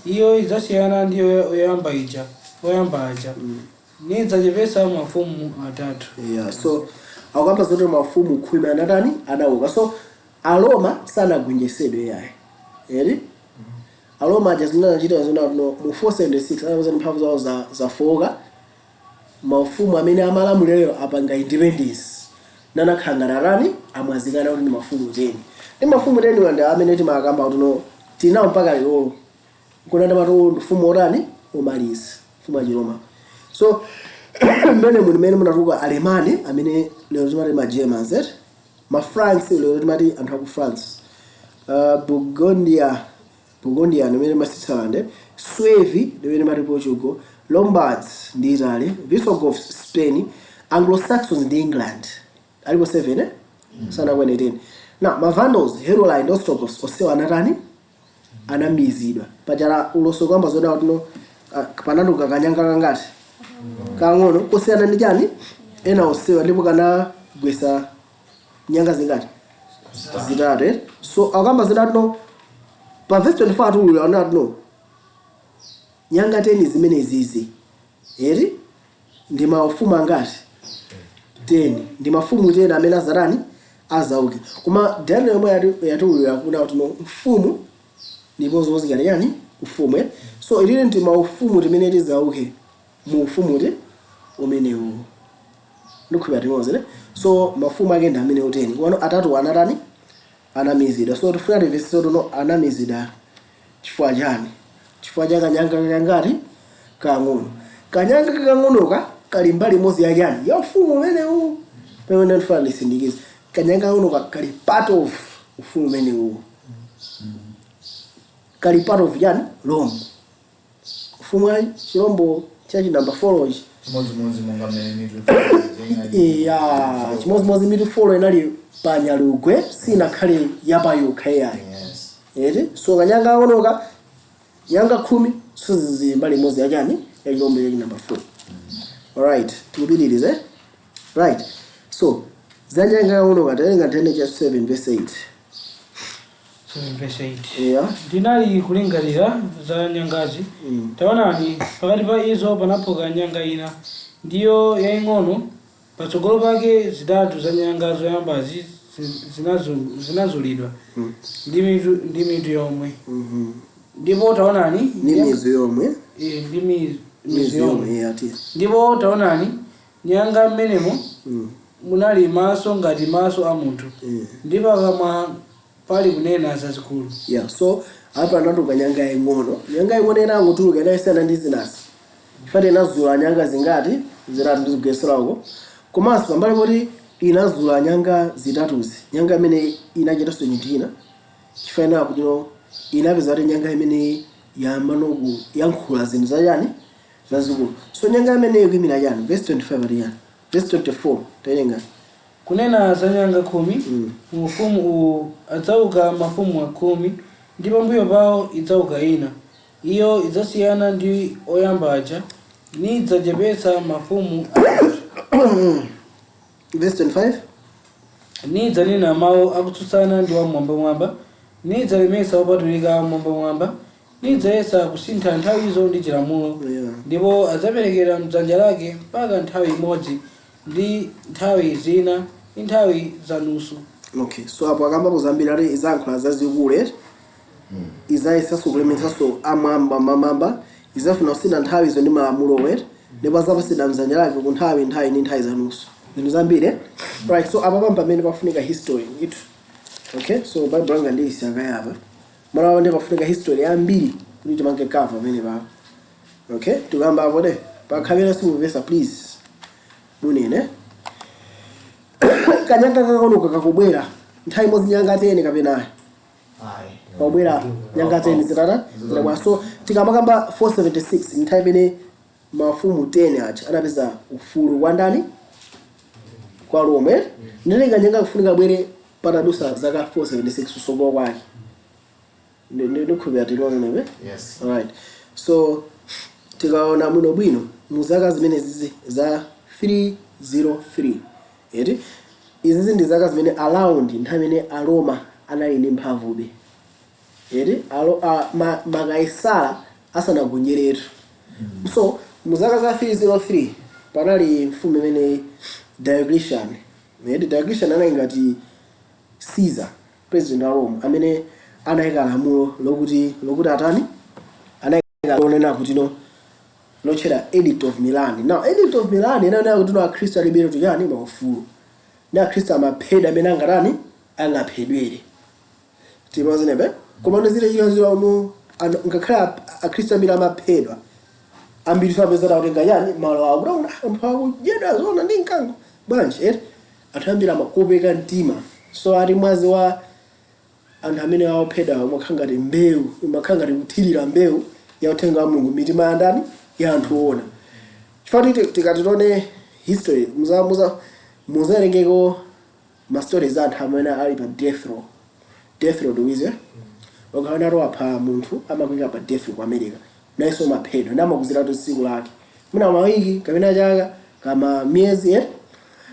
B: Iyo idzasiyana ndi yoyamba ija, oyamba aja, nidzachepetsa mafumu atatu.
A: Yeah, so Akukamba zoti mafumu 10 anatani? Anauka. So Aroma sanagonjetsedwe yayi, eri? Aroma aja zinachita zina no mu 476 anapeza mphamvu zawo zafoka. Mafumu amene amalamuliro apanga independence, nanakhala ngati amwazikana kuti ndi mafumu 10. Ndi mafumu 10 wanda amene timakamba kuti no tinawo mpaka lero, kuna ndamati mfumu otani omaliza, mfumu achiroma. So mmene muli mmene munatuluka Alemani amene lero timati ma Germans, eh? Ma France lero timati anthu aku France, Burgundia, Burgundian amene ma Switzerland, eh? Suevi amene mati Portugal, Lombards ndi Italy, Visigoths Spain, Anglo-Saxons ndi England. Alipo 7, eh? Sanakwane 10. Now ma Vandals, Heruli ndi Ostrogoths onsewa anatani? Anamizidwa. Pachara uloso kwamba zoda kuti no pananduka kanyanga kangati? Kang'ono, kusiyana ndi chani? Ena onsewa, ndipo kanagwesa nyanga zingati? Zitatu, eh? So akamba zidati no pa verse 24 atulula anati no nyanga 10 zimene zizi, eri, ndi mafumu angati? 10. Ndi mafumu 10 amene azatani? Azauke. Koma Daniel yomwe yatululira kuna kuti no mfumu ndipo zimozikati yani ufumu, eh? So ilili ndi maufumu timene tizauke mu ufumu ti umenewu. Ndikhulupirira timozi, ne? So mafumu ake ndi amene 10, komano atatu anatani? Anamizidwa. So tifuna timvetsetse tuno anamizidwa chifukwa chani? Chifukwa cha kanyanga kangati? Kang'ono. Kanyanga kakang'onoka kali mbali imodzi ya chani? Ya ufumu umenewu. Pamene ndifuna ndisindikize, kanyanga kang'onoka kali part of ufumu umenewu, kali part of chani? Rome, ufumu wa chirombo chachi number 4 ichi.
D: Chimodzimodzi monga mmene mitu.
A: Iya, chimodzimodzi mitu 4 inali pa nyalugwe, sinakhale yapayokha iyayi. Eti? So kanyanga kang'onoka, nyanga 10 sizili mbali imodzi yachani? Ya chirombo chachi number 4. Alright, tikupitirize. Right, so za nyanga kang'onoka tawerenga 10 cha 7 verse 8.
B: 7 verse 8.
A: Yeah.
B: Ndinali kulingalira za nyangazi, taonani, pakati pa izo panaphuka nyanga ina, ndiyo yaying'ono. Patsogolo pake zitatu za nyanga zoyambazi zinazulidwa ndi mitu yomwe. Ndipo taonani,
A: Ndi mizu yomwe.
B: Ndi mizu
A: mizu
B: yomwe.
A: Yomwe, yeah, ti.
B: Ndipo taonani, nyanga mmenemo munali maso ngati maso a munthu, ndi pakamwa pali kunena zazikulu.
A: Yeah, so apa anatuluka nyanga yaying'ono. Nyanga yaying'ono ina angotuluka inayesana ndi zinazi, chifukwa inazula nyanga zingati? Zitatu. Ndizigweserako. Komanso pambali poti inazula nyanga zitatuzi, nyanga imene inachitanso chinthu china, chifukwa inaa kuti no inapeza kuti nyanga imene yamba nokuyankhula zinthu zachani? Zazikulu. So nyanga imeneyo ikuyimira chani? Verse 25 ati chani? Verse 24 tawerenga.
B: Kunena za nyanga 10, mu ufumu uwu adzauka mafumu 10, ndi pambuyo pawo idzauka ina. Iyo idzasiyana ndi oyamba aja, nidzachepetsa mafumu atatu.
A: Verse 25.
B: Nidzanena mawu akutsutsana ndi Wamwambamwamba, nidzalemetsa wopatulika Wamwambamwamba, nidzayesa kusintha nthawizo ndi chilamulo, ndipo adzaperekera mdzanja lake mpaka nthawi imodzi ndi nthawi zina ndi nthawi za nusu.
A: Okay, so apo akambapo zambiri, ati izayankhula zazikulu, eti? Izayesanso kulemetsanso amwamba mamamba, izafuna kusintha nthawizo ndi malamulo, eti? Ndipo azapatsidwa mdzanja lake ku nthawi, nthawi ndi nthawi zanunso, zinthu zambiri, eh? Right, so apa pamene pafunika history itu. Okay, so Bible langa ndi isakayapa mwana wapo, ndi pafunika history yambiri kuti timange cover pamene pa. Okay, tikuyamba apo de pakhamera simumvesa, please munene. Kanyanga kakang'onoka kakubwera nthawi imodzi nyanga 10 kapena ayi?
D: Ayi.
A: Pakubwera nyanga 10 zitata zidabwera. So tikamakamba 476, nthawi imene mafumu 10 aja anapeza ufulu kwa ndani? Kwa Rome. Ndine kanyanga kufunika bwere patadusa zaka 476 kusogolo kwake. Ndikhulupirira tilonebe.
D: Yes.
A: Alright, so tikaona bwinobwino mu zaka zimene zizi za 303, eti? Izizi ndi zaka zimene around nthawi imene Aroma anali ndi mphamvube, eti? Makaisala asanagonjeretu. So mu zaka za 303 panali mfumu imene Diocletian. Edi Diocletian anali ngati Caesar, president wa Rome, amene anayika lamulo lokuti atani, anayika lonena kuti no, lotchedwa Edict of Milan. Now, Edict of Milan inanena kuti no, akhristu alibe chani, maufulu, ndi akhristu amaphedwa amene angatani, angaphedwere timazinepe. Koma ndizile chikazira uno, ngakhale akhristu ambiri amaphedwa, ambiri sapeza kutenga chani, malo awo, kuti anthu akudyedwa zona ndi mkango bwanji eti. Anthu ambiri amakopeka mtima. So ati mwazi wa anthu amene awophedwa umakhala ngati mbewu, umakhala ngati kuthirira mbewu ya uthenga wa Mulungu mitima ya ndani, ya anthu ona. Chifukwa tikati tione history, muzawerengeko ma stories a anthu amene ali pa death row. Death row ndiwize ukaona ati wapha munthu, amakwika pa death row ku America, nayenso umaphedwa ndi amakuziratu tsiku lake, muna mawiki kapena chaka kama miyezi eh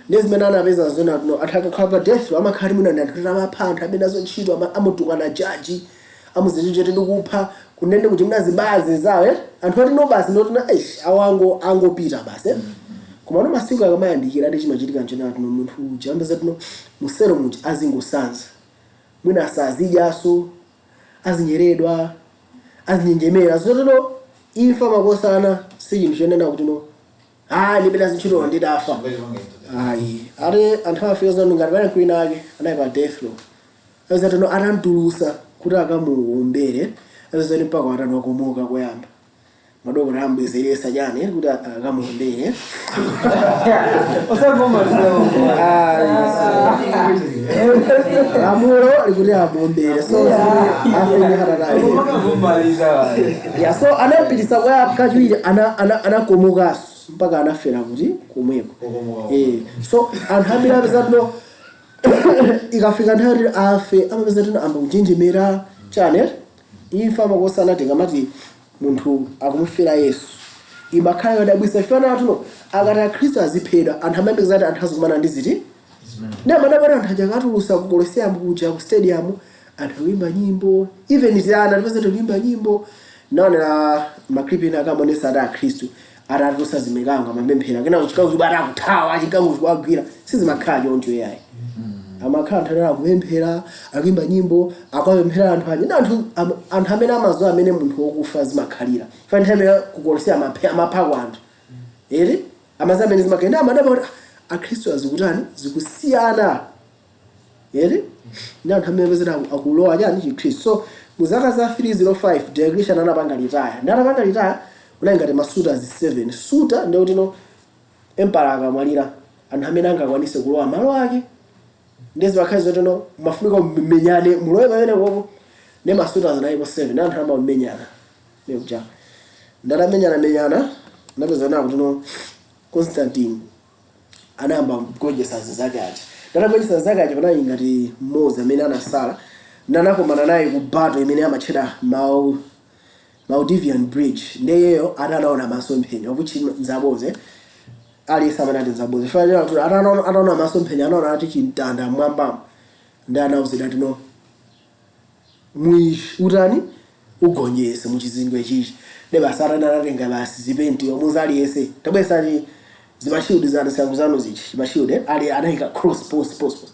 A: ndi zimene anapeza zona. No, anthu akakhala pa death row amakhala mwina ndi anthu kuti amapha anthu amene azo ntchito, amutukana jaji, amuzinjenjete ndi kupha kunene kuti muna zibazi zawo eh anthu ati no, basi ndoti eish, awo angopita basi eh. Koma no, masiku akamayandikira, ati chimachitika nchena tino munthu uja ambeza tino musero muja azingosanza, mwina asazidyaso, azinyeredwa, azinjenjemera. Zotino imfa, makosana, si chinthu chonena kuti no, ah, ndipita zintchito ndidafa. Ayi, ati anthu afika zanu ngati pali kwina ake anali pa death row, azatino atantulusa kuti akamuombere, azati mpaka atatu wakomoka koyamba, madokotala ambwezeresa chani kuti akamuombere. Ayi, lamulo likuti amuombere, so afeni hatatali ya. So anampitisa kwa kachiwiri, anakomokanso mpaka anafera kuti komweko. So anthu ambiri apeza tino ikafika nthawi kuti afe, amapeza tino amba kuchenjemera chani. Imfa, makosana, tingamati munthu akumufera Yesu, imakhala yodabwisa. Ifana tuno akati akhristu aziphedwa, anthu amayembekeza kuti anthu azikumana ndi ziti, ndi amadabwera anthu aja akatulusa ku Coliseum kuja, ku stadium, anthu akuimba nyimbo, even tiana tipeza tikuimba nyimbo. Naonera ma clip ena akamonesa ati akhristu atatulusa zimikango amapemphera, kena chikango chibata akuthawa, chikango chikuagwira. Sizimakhala choncho yayi. Amakhala anthu anena akupemphera, akuimba nyimbo, akupemphera anthu aja ndi anthu anthu amene amazowa amene munthu wokufa zimakhalira. Fa nthawi imene ku Coliseum amaphako anthu eri amazi amene zimakhalira, ndi amadabwa kuti ah, akhristu azikutani, zikusiyana eri, ndi anthu amene pezera akulowa chani, chikhristu. So mu zaka za 305 Diocletian anapanga retire. Ndi atapanga retire, kunali ngati ma suitors 7. Suitor ndikuti no, emperor akamwalira, anthu amene angakwanise kulowa malo ake, ndezi pakhale zoti no, mafunika mmenyane mulowe pamene popo. Ndi ma suitors analipo 7, ndi anthu amamenyana nekuja. Ndatamenyana menyana, ndapeza na kuti no, Constantine anayamba kugonjetsa zake aja. Ndatagonjetsa zake aja, panali ngati mmodzi amene anasala, ndanakomana naye ku battle imene amatchedwa Milvian Bridge. Ndeyeyo atanaona masomphenya, okuti nzaboze, aliyense amene ati nzaboze fanira kuti ataona masomphenya, anaona ati chimtanda mmwambamo, ndi anawuzidwa ati no, mwishi utani, ugonjese muchizindwe chichi. Ndi basi atani, anatenga basi zipenti omuza aliyense, tabwesani zima shield zanu, sangu zanu zichi, ma shield eh? Ali anayika cross post post post.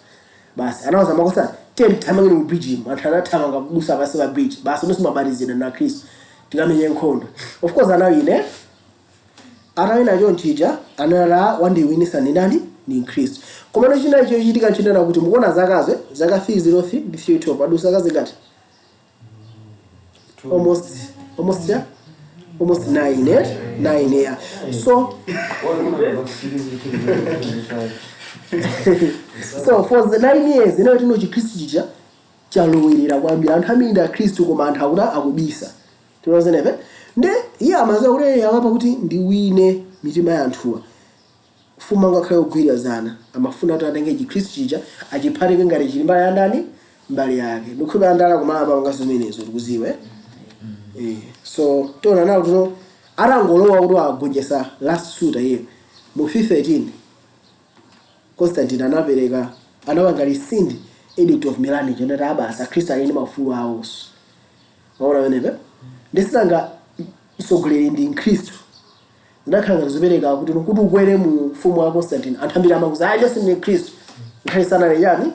A: Basi anawuza makosa, tiye thamangeni mu bridge imo. Anthu anathamanga kudusa pansi pa bridge. Basi nonse mabatizidwa na Khristu, tikamenye nkhondo. Of course anawine. Atawina chonchija, anala wandiwinisa ndi ndani? Ni Mkhristu. Komano china chochitika chinena kuti mukuona zakazo, zaka 303 ndi 312, padusa zaka zingati? Almost, yeah, almost 9, eh 9, yeah. So for the 9 years ino tino chikhristu chija chalowerera kwambiri. Anthu ambiri ndi akhristu, koma anthu akuti akubisa tinozenepe. Ndi iye amaziwa kuti apapa kuti ndiwine mitima ya anthuwa, ufumu angakhale kugwirizana, amafuna kuti atenge chikhristu chija achiphatike ngati chili mbali ya ndani, mbali yake. Ndikhulupirira ndala kumala panga zimenezo tikuziwe eh. So tiona nawo tuno atangolowa kuti agonjetsa last suitor iye mu 513, Constantine anapereka, anapanga rescind Edict of Milan, chonati abasa akhristu ali ndi maufulu awonso. Maona pamenepe ndisinanga mtsogoleri ndi mkhristu, zinakhala ngati zopereka kuti ukwere mu ufumu wa Constantine. Anthu ambiri amakuza ayi, Yesu ndi Khristu. Nkhale sanali chani?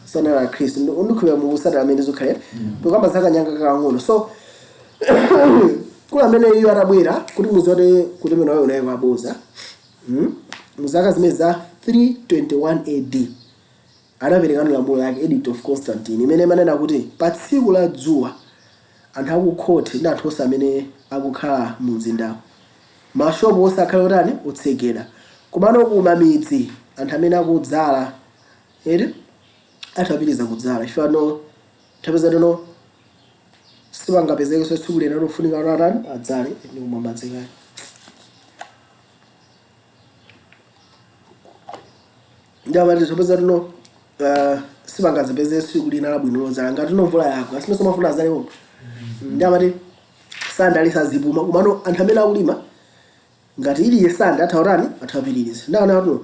A: Sanali akhristu. Ndikhulupirira mukusatira amene zikhalira. Tikamba za kanyanga kakang'ono. So kula amene iyo atabwera kuti muzote kuti mene wayo unaye kwaboza. Muzaka zimene za 321 AD anapereka lamulo lake, Edict of Constantine, imene imanena kuti pa tsiku la dzuwa anthu akukhothe ndi anthu onse amene akukhala mu mzindawo, mashopu onse akhale otani? Otsekera. Komano kumamidzi anthu amene akudzala eri atapitiriza kudzala, chifukwa nthawi tino sipangapezekenso tsiku lina lofunika atani? Adzale ndi kumwa madzi kale. Ndi amati tapeza tino sipangazipeze tsiku lina labwino lodzala ngati tino mvula yagwa, simenso mafuna azalewo. Ndi amati sandali sazipuma, komano anthu amene akulima ngati iliye sanda atha utani? Atha kupitiriza. Ndaona tuno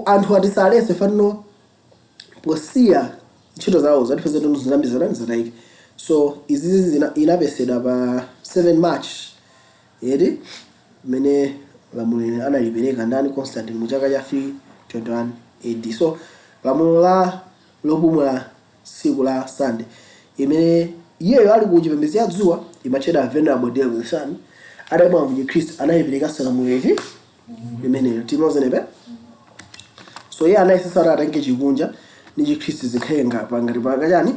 A: anthu atisalese fanino posiya ntchito zawo zatipeza tino zinambi zatani? Zatayika. So izizi inapesedwa pa 7 March eri mmene lamulo analipereka ndani? Constantine, mu chaka cha 321 AD. So lamulo la lopumula tsiku la Sunday imene iyeyo ali ku chipembedzo cha dzuwa imatchedwa Venerable Day of the Sun, adabwera mu Chikhristu anayiperekanso lamulo iti imeneyo timozenepe. So iye anayesesa kuti atenge chikunja ndi Chikhristu zikhale ngati pakachani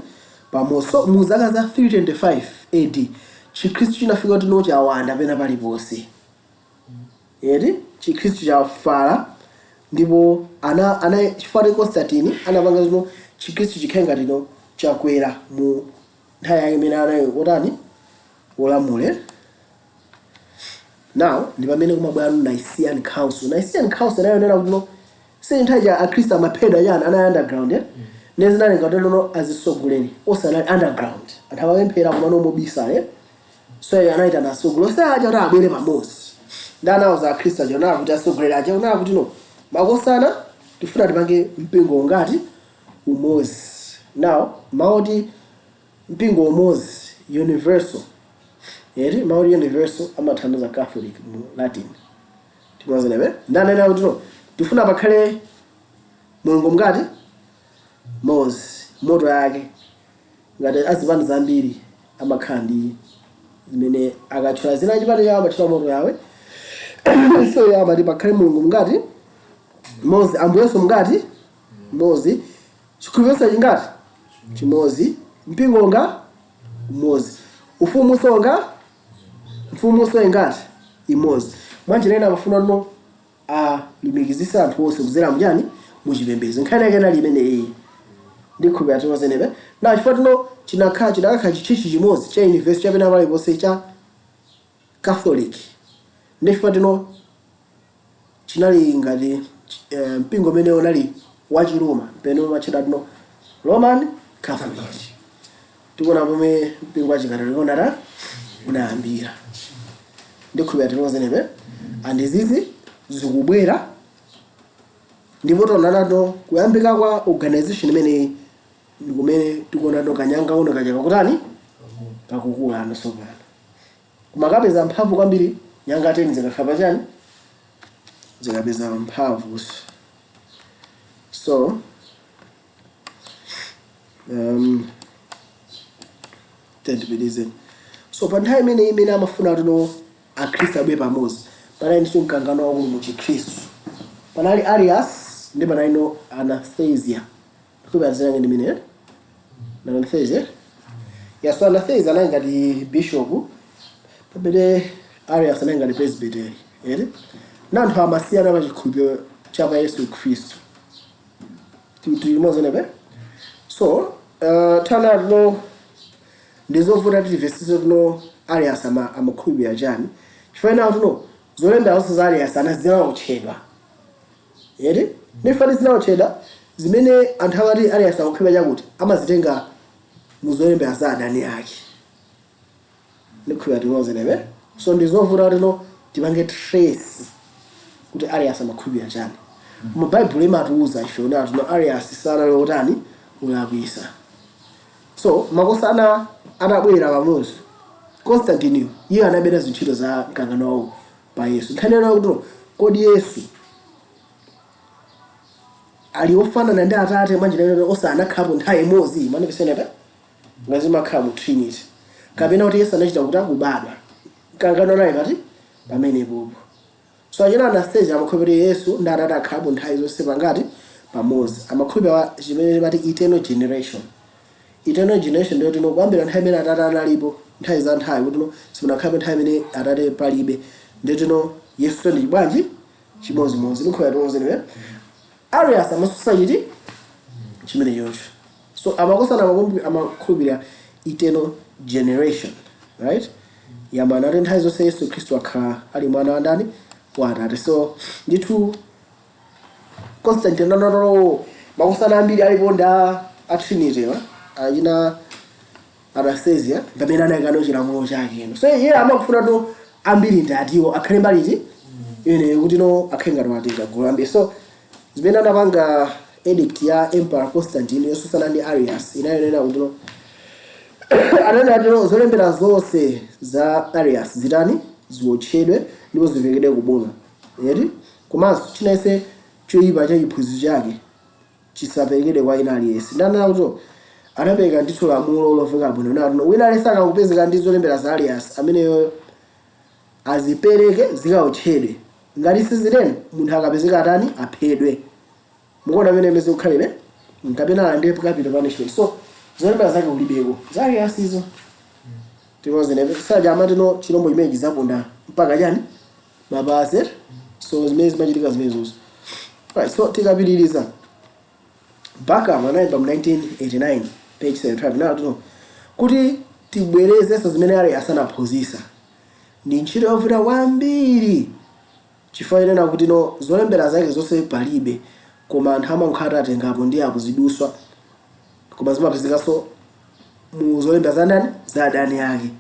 A: pamodzi. So mu zaka za 325 AD Chikhristu chinafika kuti no chawanda pena paliponse eti, Chikhristu chafala. Ndipo ana chifukwa Constantine anapanga zino Chikhristu chikhale ngati no chakwera mu nthawi yake imene anayi otani? Wolamule. Now ndi pamene kumabwera Nicene Council. Nicene Council inayonera kuti no si nthawi ya akhristu amaphedwa chani, anali underground, eh? Nezinali ngati nono azisogoleri osanali underground, anthu amapemphera kumano mobisa, eh? So iye anayitana asogolera onse aja kuti abwere pamodzi ndi anawuza akhristu aja onaa kuti asogoleri aja onaa kuti no makosana, tifuna tipange mpingo ngati umodzi. Now maoti mpingo umodzi, universal eti, maoti universal amathandiza Catholic mu Latin timozenepe. Ndanena kuti no tifuna pakhale Mulungu mngati? Mmodzi. Motto yake ngati azipani zambiri amakhala ndi zimene akatchula zina chipani chawo amatchula motto yawe. So iye amati pakhale Mulungu mngati? Mmodzi. Ambuyenso mngati? Mmodzi. Chikhulupiriro chingati? Chimodzi. Mpingo nga umodzi. Ufumu songa mfumu so ingati? Imodzi. Mwanjira ina amafuna no alumikizise anthu onse kudzera mchani? Muchipembedzo. Nkhani yake inali imene iyi ndikhulupirira timozenepe na chifukwa tino chinakhala chinakakhala chitchalitchi chimodzi cha university chapena paliponse cha Catholic, ndi chifukwa tino chinali ngati mpingo umene unali wa Chiroma pene umatchedwa tino Roman Catholic. Tikuona pomwe mpingo wa Chikatolika unata unayambira. Ndikhulupirira timozenepe and izizi zikubwera ndipo tionanato kuyambika kwa organization imeneyi ndi kumene tikuona kanyanga uno kaja kakutani? Kakukula ano tsopano. Koma kapeza mphamvu kwambiri nyanga 10 zikakhala pachani? Zikapeza mphamvu. So tendipitizeni. So pa nthawi imene amafuna tino akhristu abwe pamodzi, panali ndiso mkangano wakulu mu Chikhristu. Panali Arius ndi panali no Anastasia. Ndikupa zinange ndi mene na Anastasia ya. So Anastasia anali ngati bishop, pamene Arius anali ngati presbytery ere, na anthu amasiyana pa chikhulupiriro cha pa Yesu Khristu. Tilimozenepe. So tana tino ndizovuta timvesese tino Arius amakhulupirira chani, chifukwa nawo tino zolembera zonse za Arius anazinaotchedwa eri. Ndifani zinaotchedwa zimene anthu amati Arius akukhulupirira chakuti amazitenga muzolembera za adani ake. Ndikhulupirira timozenepe. So ndizovuta tino tipange trace kuti Arius amakhulupirira chani. Mu Baibulo imatiuza ife kuti tino Arius sanali otani? Ulakwisa. So makosana atabwera pamodzi, Constantine iye anabera zintchito za mkangano wawo pa Yesu. Nkhani yona kuti kodi Yesu Ali ofanana ndi Atate mwanjira ina, osanakhalapo nthawi imodzi manipesene ngazimakhala mu Trinity, kapena kuti Yesu anachita kuti akubadwa. Mkangano naye pati pamenepopo. So achina Anastasia amakhulupirira Yesu ndi Atate akhalapo nthawi zonse pangati pamodzi. Amakhulupirira chimene timati eternal generation. Eternal generation ndiyo tino kuyambira nthawi imene Atate analipo, nthawi za nthawi, kuti no simunakhalapo nthawi imene Atate palibe. Ndiyo tino Yesu ndi bwanji? Chimodzimodzi. Ndikhulupirira tikonzeni. Arius amasusa chiti chimene chocho. So amakosana amakhulupirira eternal generation, right? Yamana ati nthawi zonse Yesu Khristu akhala ali mwana wa ndani? Wa Atate. So ndithu Constantine anatolo makosana ambiri alipo ndi a Trinity wa achina Anastasia, pamene anayikano chilamulo chake ino. So iye amakufuna to ambiri ndi atiwo akhale mbaliti imeneyo, kuti no akhale ngati watenga gulu ambiri. So zimene anapanga, edict ya Emperor Constantine yosusana ndi Arius inayonena kuti no ananena kuti zolembera zonse za Arius zitani? Ziwotchedwe ndipo ziperekedwe kuboma, eti? Komanso chinayese choyipa cha chiphunzitso chake chisaperekedwe kwa ina aliyense. Ndanena kuti anapereka ndithu lamulo lomveka bwino nati wina aliyense akakupezeka ndi zolembera za Arius ameneyo azipereke zikawotchedwe. Ngati sizitero, munthu akapezeka atani? Aphedwe. Mukuona amene imene zikukhalire, kapena alandire capital punishment. So zolembera zake kulibeko za Arius izo. Tikonzene saja amati no chilombo chimene chizaponda mpaka chani? Mapazi. So zimene zimachitika zimenezozo, right? So tikapitiriza, Bakam anayimba mu 1989 page 75 nati kuti tibwerezenso zimene Arius anaphunzitsa ndi ntchito yovuta kwambiri, chifukwa chinena kuti no zolembera zake zonse palibe, koma anthu amankhata atengapo ndi akuziduswa, koma zimapezekanso mu zolembera za ndani? Za adani ake.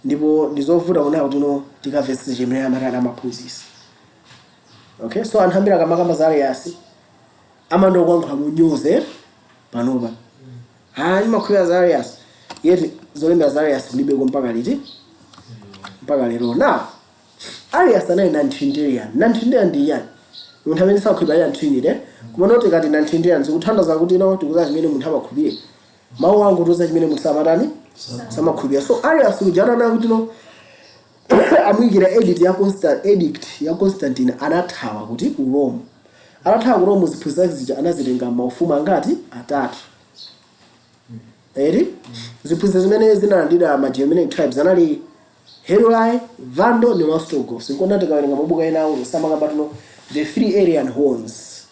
A: Ndipo ndizovuta kunena kuti no tikamvetsetse chimene amatani, amaphunzitsa. Okay, so anthu ambiri akamakamba za Arius amandokuyankhula munyoze panopa, ha, imakhulupirira za Arius, yet zolembera za Arius kulibeko mpaka liti? Mpaka lero. Now Arius anali non-Trinitarian. Non-Trinitarian ndi yani? Munthu amene sakhulupirira Trinity. Koma noti kati non-Trinitarian zikuthandiza kuti no tikuza chimene munthu amakhulupirira. Mawu angu tiuza chimene munthu samatani, samakhulupirira. So Arius uja ananena kuti no amuyikira edict ya Constantine, anathawa kuti? Ku Rome. Anathawa ku Rome, ziphunzitso zake zija anazitenga maufumu angati? Atatu, eri? Ziphunzitso zimene zinalandira ma Germanic tribes anali Heruli, Vandal ndi Ostrogoths. Nkona tikawerenga mabuku ena awo samakamba the three Arian horns.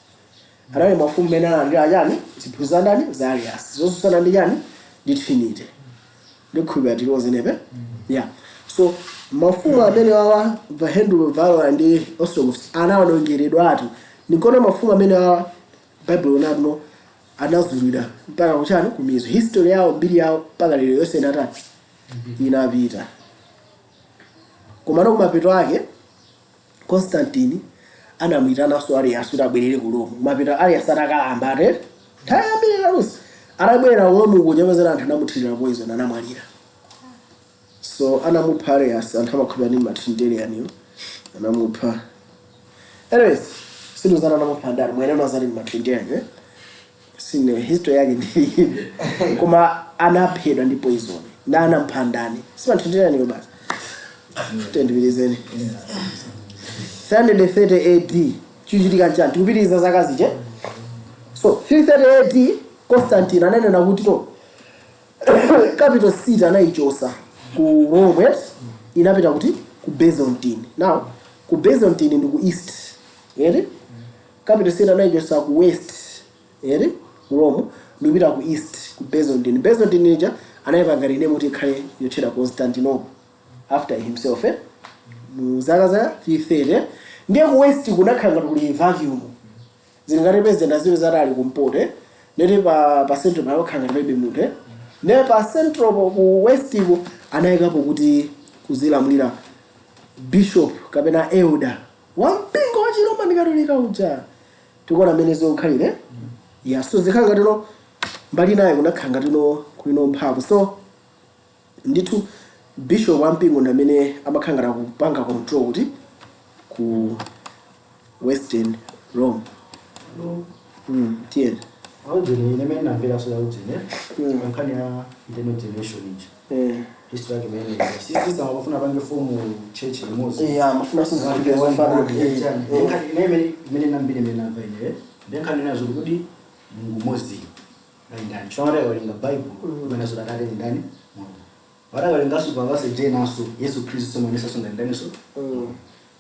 A: Anali mafumu amene analandira chani? Ziphunzitso za ndani? Za Arius, zosusana ndi chani? Ndi Trinity. Ndikhulupirira tiliwozenepe. Yeah, so mafumu amene wawa, Vahendulu, Valor ndi Ostrogoths, anawonongeredwatu. Nikona mafumu amene wawa Bible unatuno anazulidwa mpaka kuchani? Kumizo. History yawo, mbiri yawo mpaka lero yonse inatani? Inapita. Komano kumapeto ake Constantine anamuitananso Arius kuti abwerere ku Rome. Kumapeto Arius atakalamba, ate nthawi yambiri kalusi, atabwera ku Rome kuja pezera anthu anamuthirira poison, anamwalira. So anamupha Arius, anthu amakhulupirira ndi ma Trinitarian yo anamupha. Anyways, sinduzana anamupha ndani, mwene unazati ndi ma Trinitarian, eh? Sine history yake ndi, koma anaphedwa ndi poison na anampha ndani? Si ma Trinitarian yo basi. Tendipilizeni. 330 AD chichitika nchani? Tikupitiriza zaka ziche. So 330 AD Constantine ananena kuti no capital city anayichosa ku Rome, yes? Inapita kuti? Ku Byzantine. Now ku Byzantine ndi ku east, eri? Capital city anayichosa ku west, eri, ku Rome, ndikupita ku east, ku Byzantine. Byzantine ija anayipanga rename kuti ikhale yotchedwa Constantinople after himself, eh? Mu zaka za 330 ndiye ku west kunakhala ngati kuli vacuum. Zili ngati president aziwe zati ali kumpoto, eh? Ndeti pa central pakakhala ngati palibe munthu, eh? Ndiye pa central po, ku west ku anayikapo kuti kuzilamulira bishop kapena elder wa mpingo wa Chiroma Katolika uja. Tikuona amene zikukhalire. Yeah, so zikhala ngati no mbali naye kunakhala ngati no kulino mphamvu. So ndithu bishop wa mpingo ndi amene amakhala ngati akupanga control kuti? Ku western Rome. Tiyeni.
E: Aujeni, ine mene namvera so aujeni. Nkhani ya internal generation iji. History yake imene. Sisi samafuna pange form church imodzi.
A: Yeah, mafuna sizipita zofanana.
E: Ine imene nambiri imene namva ine. Nkhani nazo kuti Mulungu mmodzi ali ndani. Chifukwa werenga Bible imene zo Atate ndi ndani? Mulungu. Watawerenganso pavase J naso Yesu Khristu somonesa so ngati ndani so.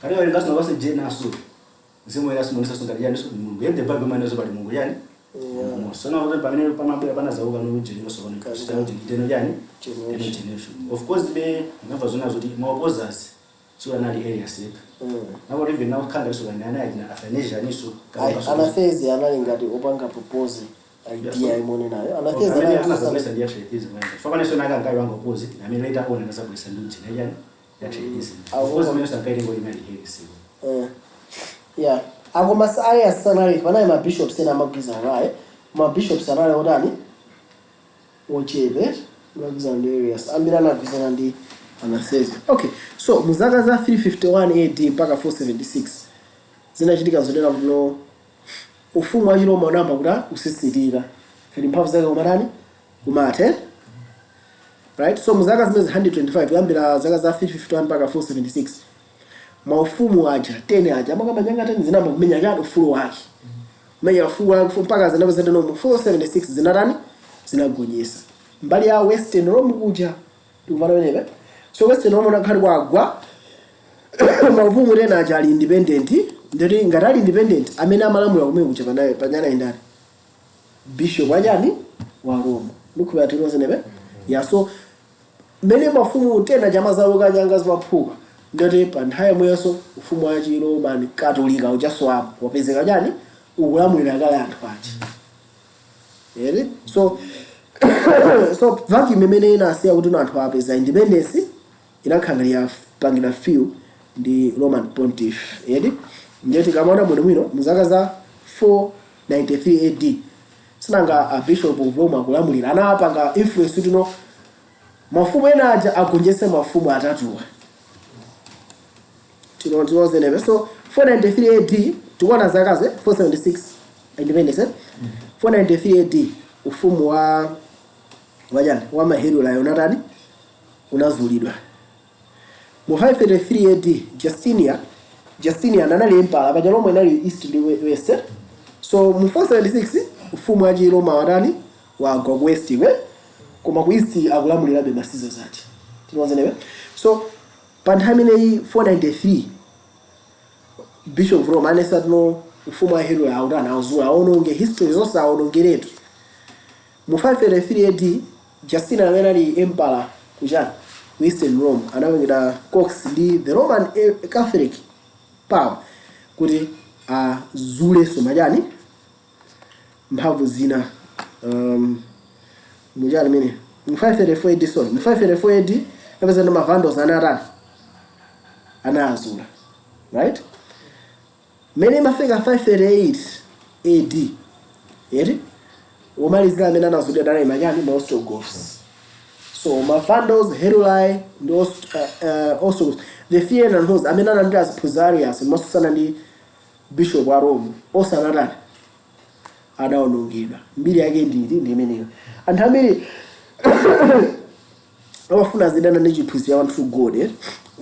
E: Kati werenganso pavase J naso Mzimu Woyera somonesa ngati yani so Mulungu. Yet the Bible imene zo pali Mulungu yani. So now pamene pamabwera panazauka no so pano teno yani
A: Generation.
E: generation. Of course be ngamva zona zoti ma opposers so anali Arius yekha. Nako even now khanda so kana ana na Athanasius niso.
A: Anathezi anali ngati opanga propose idea imone nayo. Anathezi
E: Amene
A: anali
E: anazabwesa ndi tritheism manje. Fapane so naka nkayi wanga oppose na amene later on anazabwesa ndi ujeni yani ya tritheism. Of course amene sankaitengo inali heresy.
A: Yeah, akoma Arius sanali, panali ma bishops ena amagwirizana naye. Ma bishops anali otani, ochepe amagwirizana ndi Arius, ambiri anagwirizana ndi Athanasius. Okay, so mu zaka za 351 AD mpaka 476 zinachitika zonena kuti no, ufumu wa Chiroma unayamba kuti usisitika kati mphamvu zake kumatani, kumate, right? So mu zaka zimene 125, kuyambira zaka za 351 mpaka 476, maufumu aja 10 aja amakamba nyanga 10 zinamba kumenya chani, ufulu wake, kumenya ufulu wake mpaka zinapeza mu 476 zinatani, zinagonjetsa mbali ya Western Rome kuja. Tikupana penepe? So Western Rome unakhali kwagwa, maufumu tena aja ali independent. Ndoti ngati ali independent, amene amalamula kumene kuja panayo panyana indani, bishop wachani, wa Rome. Ndikhulupirira tinozenepe. Yeah, so mmene mafumu tena chama zawo kanyanga zimaphuka, ndoti pa nthawi yomweyo ufumu wa Chiromani Katolika uchasowapo, wapezeka chani, ukulamulira kale anthu aja ere. So vacuum imene inasiya kuti anthu apeza independence inakhala yapangira fill ndi Roman Pontiff edi. Ndiye tikamaona bwinobwino mu zaka za 493 AD, sinanga a bishop of Rome akulamulira, anapanga influence kuti no, mafumu ena aja agonjetse mafumu atatuwa. Tinozenepe. So 493 AD, tikuona zakaze 476 independence, eh? 493 AD ufumu wa wachani, wa Maherula unatani, unazulidwa. Mu 533 AD Justinian anali emperor paja Roma inali east ndi west, eh? So mu 476 ufumu wa Chiroma watani, wagwa ku west kwe, koma ku east akulamulirabe ma Caesars ati. Tinozenepe. So pa nthawi imeneyi 493, bishop of Rome anesa tino ufumu wa Herula autani, auzula, aononge history zonse, aonongeretu. Mu 533 AD Justin amene ali emperor kuchani, ku Eastern Rome, anapangira coax ndi the Roman Catholic power kuti azulenso machani, mphamvu zina muchani mene mu 534 AD, sorry, mu 534 AD apeza ndi ma Vandals anatani, anazula, right? Mene imafika 538 AD eri, womalizira amene anazulidwa anali machani, ma Ostrogoths. So ma Vandals, Heruli ndi Ostrogoths, the Thean and Hos amene analandira Pusarius mosusana ndi bishop wa Rome, osanatani, adawonongedwa. Mbiri yake nditi ndi imeneyo. Anthu ambiri amafuna zidana ndi chiphunzitso cha one true God, eh?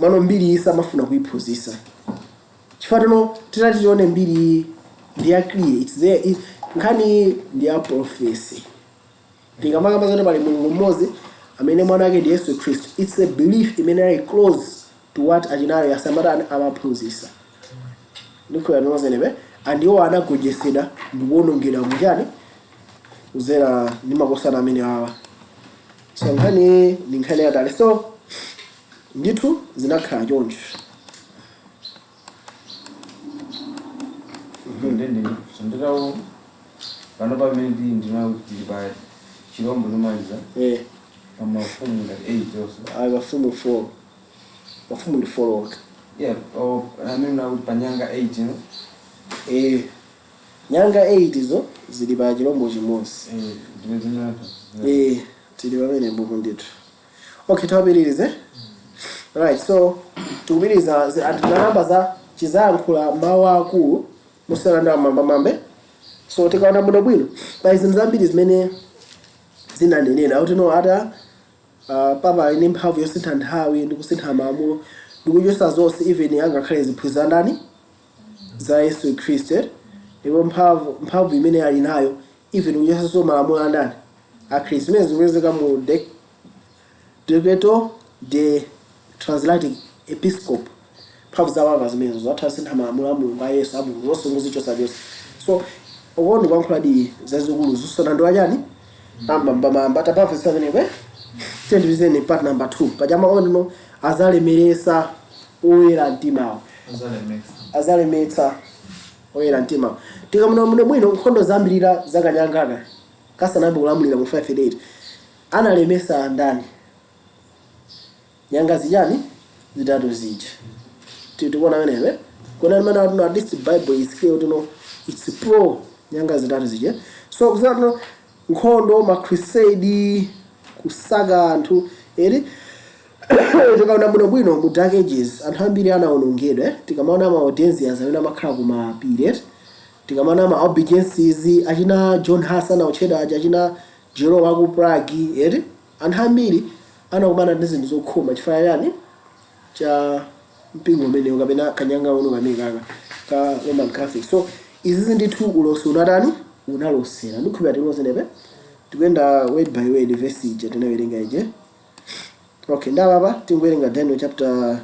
A: Mano mbiri iyi samafuna kuyiphunzitsa chifukwa tino titati tione mbiri iyi ndi ya clear, it's there. Nkhani ndi ya prophecy. Tikamakamba zoti pali Mulungu mmodzi amene mwana wake ndi Yesu Khristu, it's a belief imene ali close to what achinali asamatani, amaphunzitsa. Ndikhulupirira tinozenepe. Andiwo anagonjetsedwa ndikuwonongedwa muchani, kuzera ndi makosana amene awa. So nkhani ndi nkhani yatali, so ndithu zinakhala choncho.
F: Ndende sonderawo pano pamene ndili ndina tili pa chirombo chomaliza pa mafumu ngati 8 also.
A: Ayi, mafumu 4, mafumu ndi 4 okha.
F: Yeah, oh, amene nakuti pa nyanga 8, no?
A: Eh, nyanga 8 zo zili pa chirombo chimodzi.
F: Eh, ndime zinata.
A: Eh, tili pamene mbuku ndithu. Okay, tiwapitirize. Right, so tikupitiriza anthu namba za chizayankhula mawu akulu musalanda mambamambe. So tikaona bwino bwino pa zinthu zambiri zimene zinanenera kuti no ata papa ali ndi mphamvu yosintha nthawi ndi kusintha malamulo ndikuchosa zonse, even angakhale ziphunzitso ndani za Yesu Khristu, eh? Ndipo mphamvu imene ali nayo, even kuchosanso malamulo andani a Khristu, zimene zikupezeka mu Decreto de Translati Episcopi. Mphamvu za papa zimenezo zatha kusintha malamulo a Mulungu, a Yesu, a Mulungu, zonse muzichosachosa. So ukondi kuyankhuladi zazikulu zusona ndi wachani ambambamamba tapamvesa pamenepo. Tendipizeni part number 2 pachama ondino azalemeresa oyera mtimawo.
D: Azalemetsa.
A: Azalemetsa oyera mtimawo. Tikamuna muno bwino, nkhondo zambirira zakanyangaka kasanayambe kulamulira mu 588 analemesa ndani? Nyanga zijani zitatu zija. Tikuona amenewe kuona imene atuno. At least Bible is clear kuti no, it's pro nyanga zitatu zija. So kuzatino nkhondo, ma crusade, kusaka anthu eri. Tikaona bwino bwino mu Dark Ages anthu ambiri anawonongedwa, eh? Tikamaona ma Waldensians amene amakhala ku mapiri, eh? Tikamaona ma Albigenses, achina John Huss anaotchedwa aja, achina Jerome aku Prague, eri anthu ambiri anakumana ndi zinthu zokhoma chifukwa chani? Cha mpingo umenewu kapena kanyanga uno kamene kaka ka Roman Catholic. So izizi ndithu ulosi unatani, unalosera. Ndikhulupira timozenepe tikuyenda word by word verse ija tinawerenga ije. Okay, ndapapa tingowerenga Daniel chapter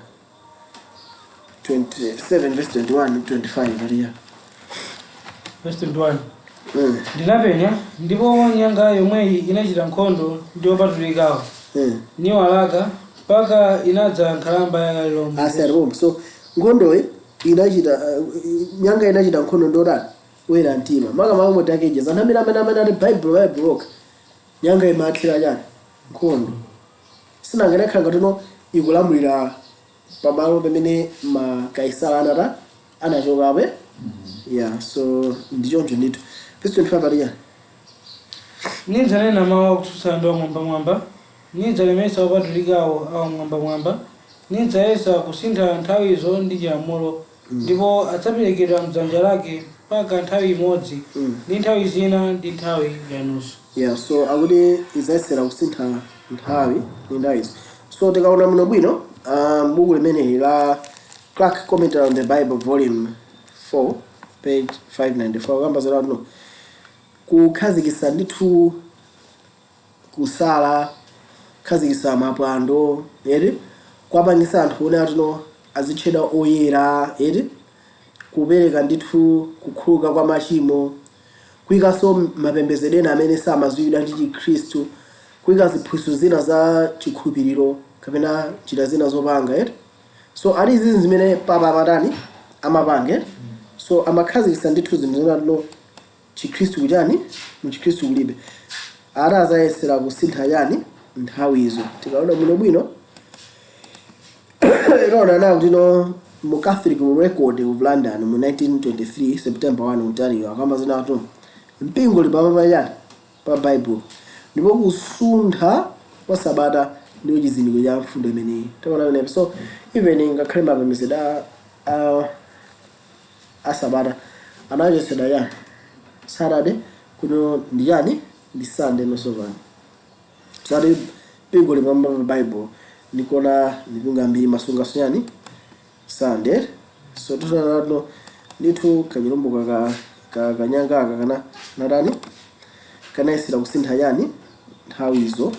A: 27 verse 21 25 aliya.
B: Verse 21. Ndinapenya, ndipo nyanga yomweyi inachita nkhondo ndi opatulikawo, niwalaka mpaka inadza nkhalamba yakalilombe.
A: Asi alipompo. So nkhondoyi inachita, nyanga inachita nkhondo ndotani? Oyera mtima. Makamaka mu Dark Ages anthu amene ati Bible Bible okha, nyanga imathira chani? Nkhondo. Sinanganakhala ngati ikulamulira pamalo pamene makaisala anata anachokape. Yeah, so ndichoncho ndithu. Verse 25 aliya.
B: Nidzanena mawu akutsutsana ndi wamwambamwamba, nidzalemesa opatulikawo awamwambamwamba, nidzayesa kusintha nthawizo ndi chilamulo, ndipo adzaperekedwa mdzanja lake mpaka nthawi imodzi ndi nthawi zina ndi nthawi yanusu.
A: Yeah, so akuti idzayesera kusintha nthawi ndi nthawizo. So tikaona muno bwino, buku limeneli la Clarke Commentary on the Bible, volume 4, page 594, kamba zolano kukhazikitsa ndithu kusala, kukhazikitsa mapwando eti, kwapangisa anthu one atino azitchedwa oyera eti, kupereka ndithu kukhululuka kwa machimo, kuyikanso mapembedzedwe ena amene samadziwidwa ndi Chikhristu, kuyika ziphunzitso zina za chikhulupiriro kapena njira zina zopanga eti. So ali izizi zimene papa amatani, amapanga eti. So amakhazikitsa ndithu zinthu zina tino Chikhristu kuchani, mu Chikhristu kulibe. Ata azayesera kusintha chani? Nthawizo. Tikaona bwino bwino ikaona nawo kuti no, mu Catholic Record of London mu 1923 September 1, Ontario, akamba zinatu mpingo uli pamapa chani? Pa Bible, ndipo kusuntha kwa sabata ndiyo chizindikiro cha mfundo imeneyi. Taona pamenepo. So even ngakhale mapembedzedwe a sabata anachotsedwa chani? Saturday kuno ndi chani? Ndi Sunday nosopano. So ati mpingo uli pamwamba pa Bible, ndikuona mipingo ambiri masungaso chani? Sunday. So totanano ndithu kachilombo kaka kanyanga aka kana natani, kanayesera kusintha chani? Nthawizo,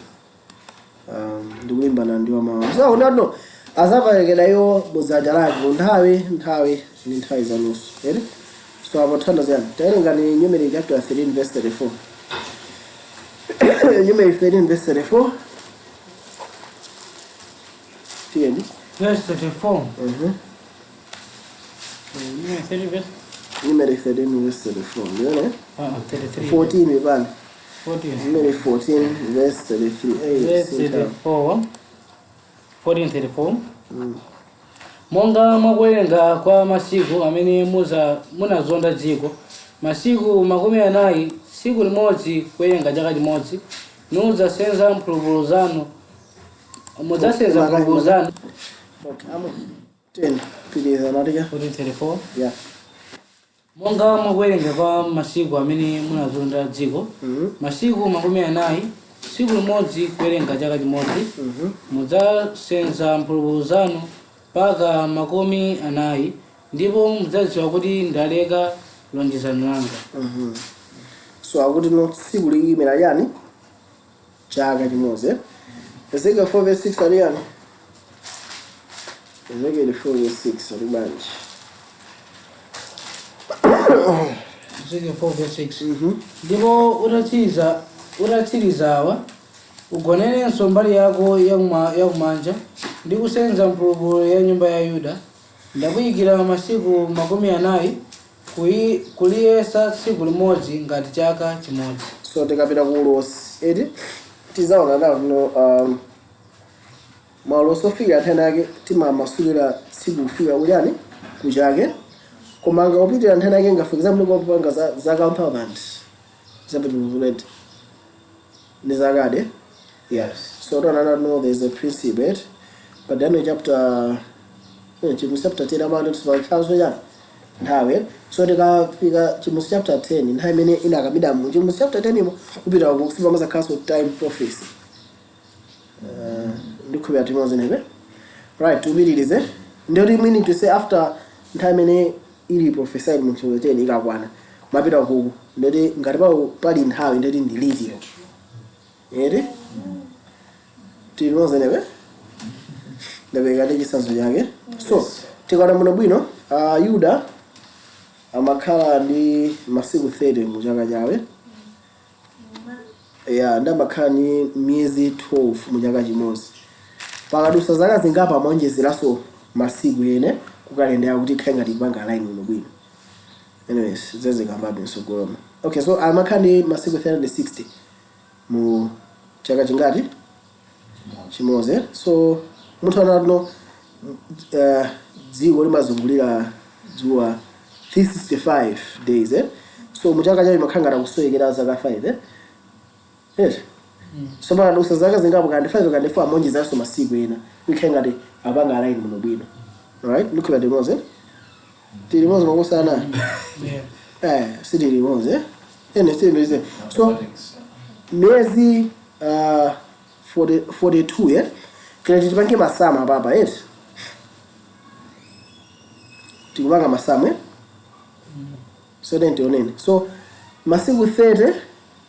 A: ndikulimbana ndi wamawa. So unano azaperekedwa iwo mudzanja lake ku nthawi, nthawi ndi nthawi za nusu ere. So apo thandazo yani tawerenga ni Numeri chapter 13 verse 34. Numeri 13 verse 34, tiyeni.
B: Verse 34. Numeri 30 verse
A: Numeri 13 verse 34, ndione.
B: 33.
A: 14 mipani.
B: 14.
A: Numeri 14 verse 33. Hey,
B: Verse
A: sintha.
B: 34, 14 34. Monga mwakuwerenga kwa masiku amene munazonda dziko, masiku 40, tsiku limodzi kuwerenga chaka chimodzi, mudzasenza mphulupulu zanu, mudzasenza mphulupulu zanu.
A: Okay, amo 10 piliza natika.
B: 14 34.
A: Yeah.
B: Monga mwakuwerenga kwa masiku amene munazonda dziko, masiku 40, tsiku limodzi kuwerenga chaka chimodzi, mudzasenza mphulupulu zanu mpaka 40, ndipo mudzadziwa kuti ndaleka lonjezano langa.
A: So akuti no, tsiku likuyimira yani? Chaka chimodzi, eh? Ezekiel 4 verse 6 ali yani? Ezekiel 4 verse 6 ali bwanji?
B: Ezekiel 4 verse 6. Ndipo utatsirizawa, ugonerenso mbali yako yakumanja ndi kusenza mphulupulu ya nyumba ya Yuda. Ndakuyikira masiku 40, kuliyesa tsiku limodzi ngati chaka chimodzi.
A: So tikapita ku ulosi, eti, tizaona nawo no maulosi ofikira nthani yake timamasulira tsiku kufika kuchani? Kuchake. Koma angakupitira nthani yake, nga for example kupanga za zaka 1000 zapitulete ndi zakade, yeah. So don't know, there's a principle, right? But Daniel chapter Chivumbulutso chapter 10 amati tisipakhaso chani? Nthawi. So tikafika Chivumbulutso chapter 10, nthawi imene inakambida mu Chivumbulutso chapter 10 imo kupita ku sipamazakhaso time prophecy. Ndikhulupirira timozenepe, right? Tupitirize. Ndiyoti meaning to say, after nthawi imene ili prophesied mu Chivumbulutso 10 ikakwana, kumapita kuku, ndiyoti ngati pali nthawi, ndiyoti ndi liti, eti? Tilimozenepe, ndapereka ndi chitsanzo chake. So tikaona muno bwino, Yuda amakhala ndi masiku 30 mu chaka chawe, ya, ndi amakhala ni miyezi 12 mu chaka chimodzi. Pakadusa zaka zingapo amaonjezeranso masiku ene kukalenda yawo kuti ikhale ngati ipanga line bwino bwino. Anyways, zezikambabe msogolomo. Okay, so amakhala ndi masiku 360 mu chaka chingati? Chimodzi, eh? So munthu anatino dziko limazungulira dzuwa 365 days, eh? So muchaka chacho makhala ngati akusowekera zaka 5, eh? Yes. So pakadusa zaka zingapo, kandi 5 kandi 4, amonjezeranso masiku ena ikhale ngati apanga line muno bwino, right? Ndikhulupirira limodzi, eh? Tili limodzi, makosana?
B: Yeah.
A: Eh, sitili limodzi, eh? Ene sitili. So miyezi 40, 42, eh? Kile tipange masamu apapa, eh? Tikupanga masamu, eh? So then tionene. So masiku 30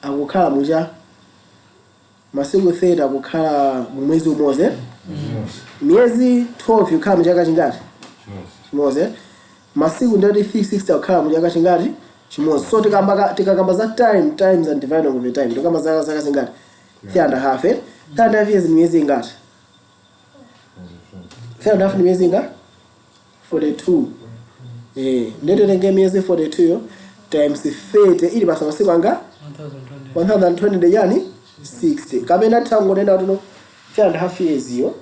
A: akukhala mucha, masiku 30 akukhala mu mwezi umodzi, eh? Miyezi 12 ikukhala muchaka chingati? Chimodzi, eh? Masiku ndati 360 akukhala muchaka chingati? Chimodzi. So tikakamba za time, times and dividing of the time, tikamba zaka zingati? 3 and a half, eh? 3 and a half years ni miyezi ingati? 3 and a half ni miyezi ingati? 42, eh. Ndetenge miyezi 42 yo times 30 ili basa masiku anga?
B: 1020.
A: 1020 ndi yani? 60. Kapena tangonena tuno 3 and a half years iyo,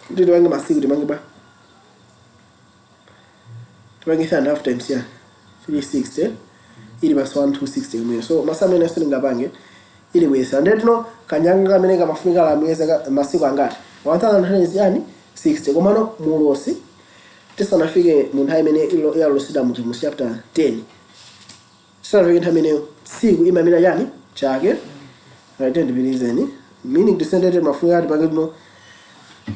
A: kuti tipange masiku, tipange ba tipange 3 and a half times ya 360 ili basi 1260 imwe. So masamu ena sitingapange ili bwesa. Ndiye tino kanyanga kamene kamafunika la mwezi masiku angati? 1000 yani 60. Komano mulosi tisanafike mu nthawi imene yalosida mu Chivumbulutso chapter 10, tisanafike nthawi imeneyo, tsiku imamira chani chake, right? Ndipitizeni. Meaning to say, ndete mafunika tipange tino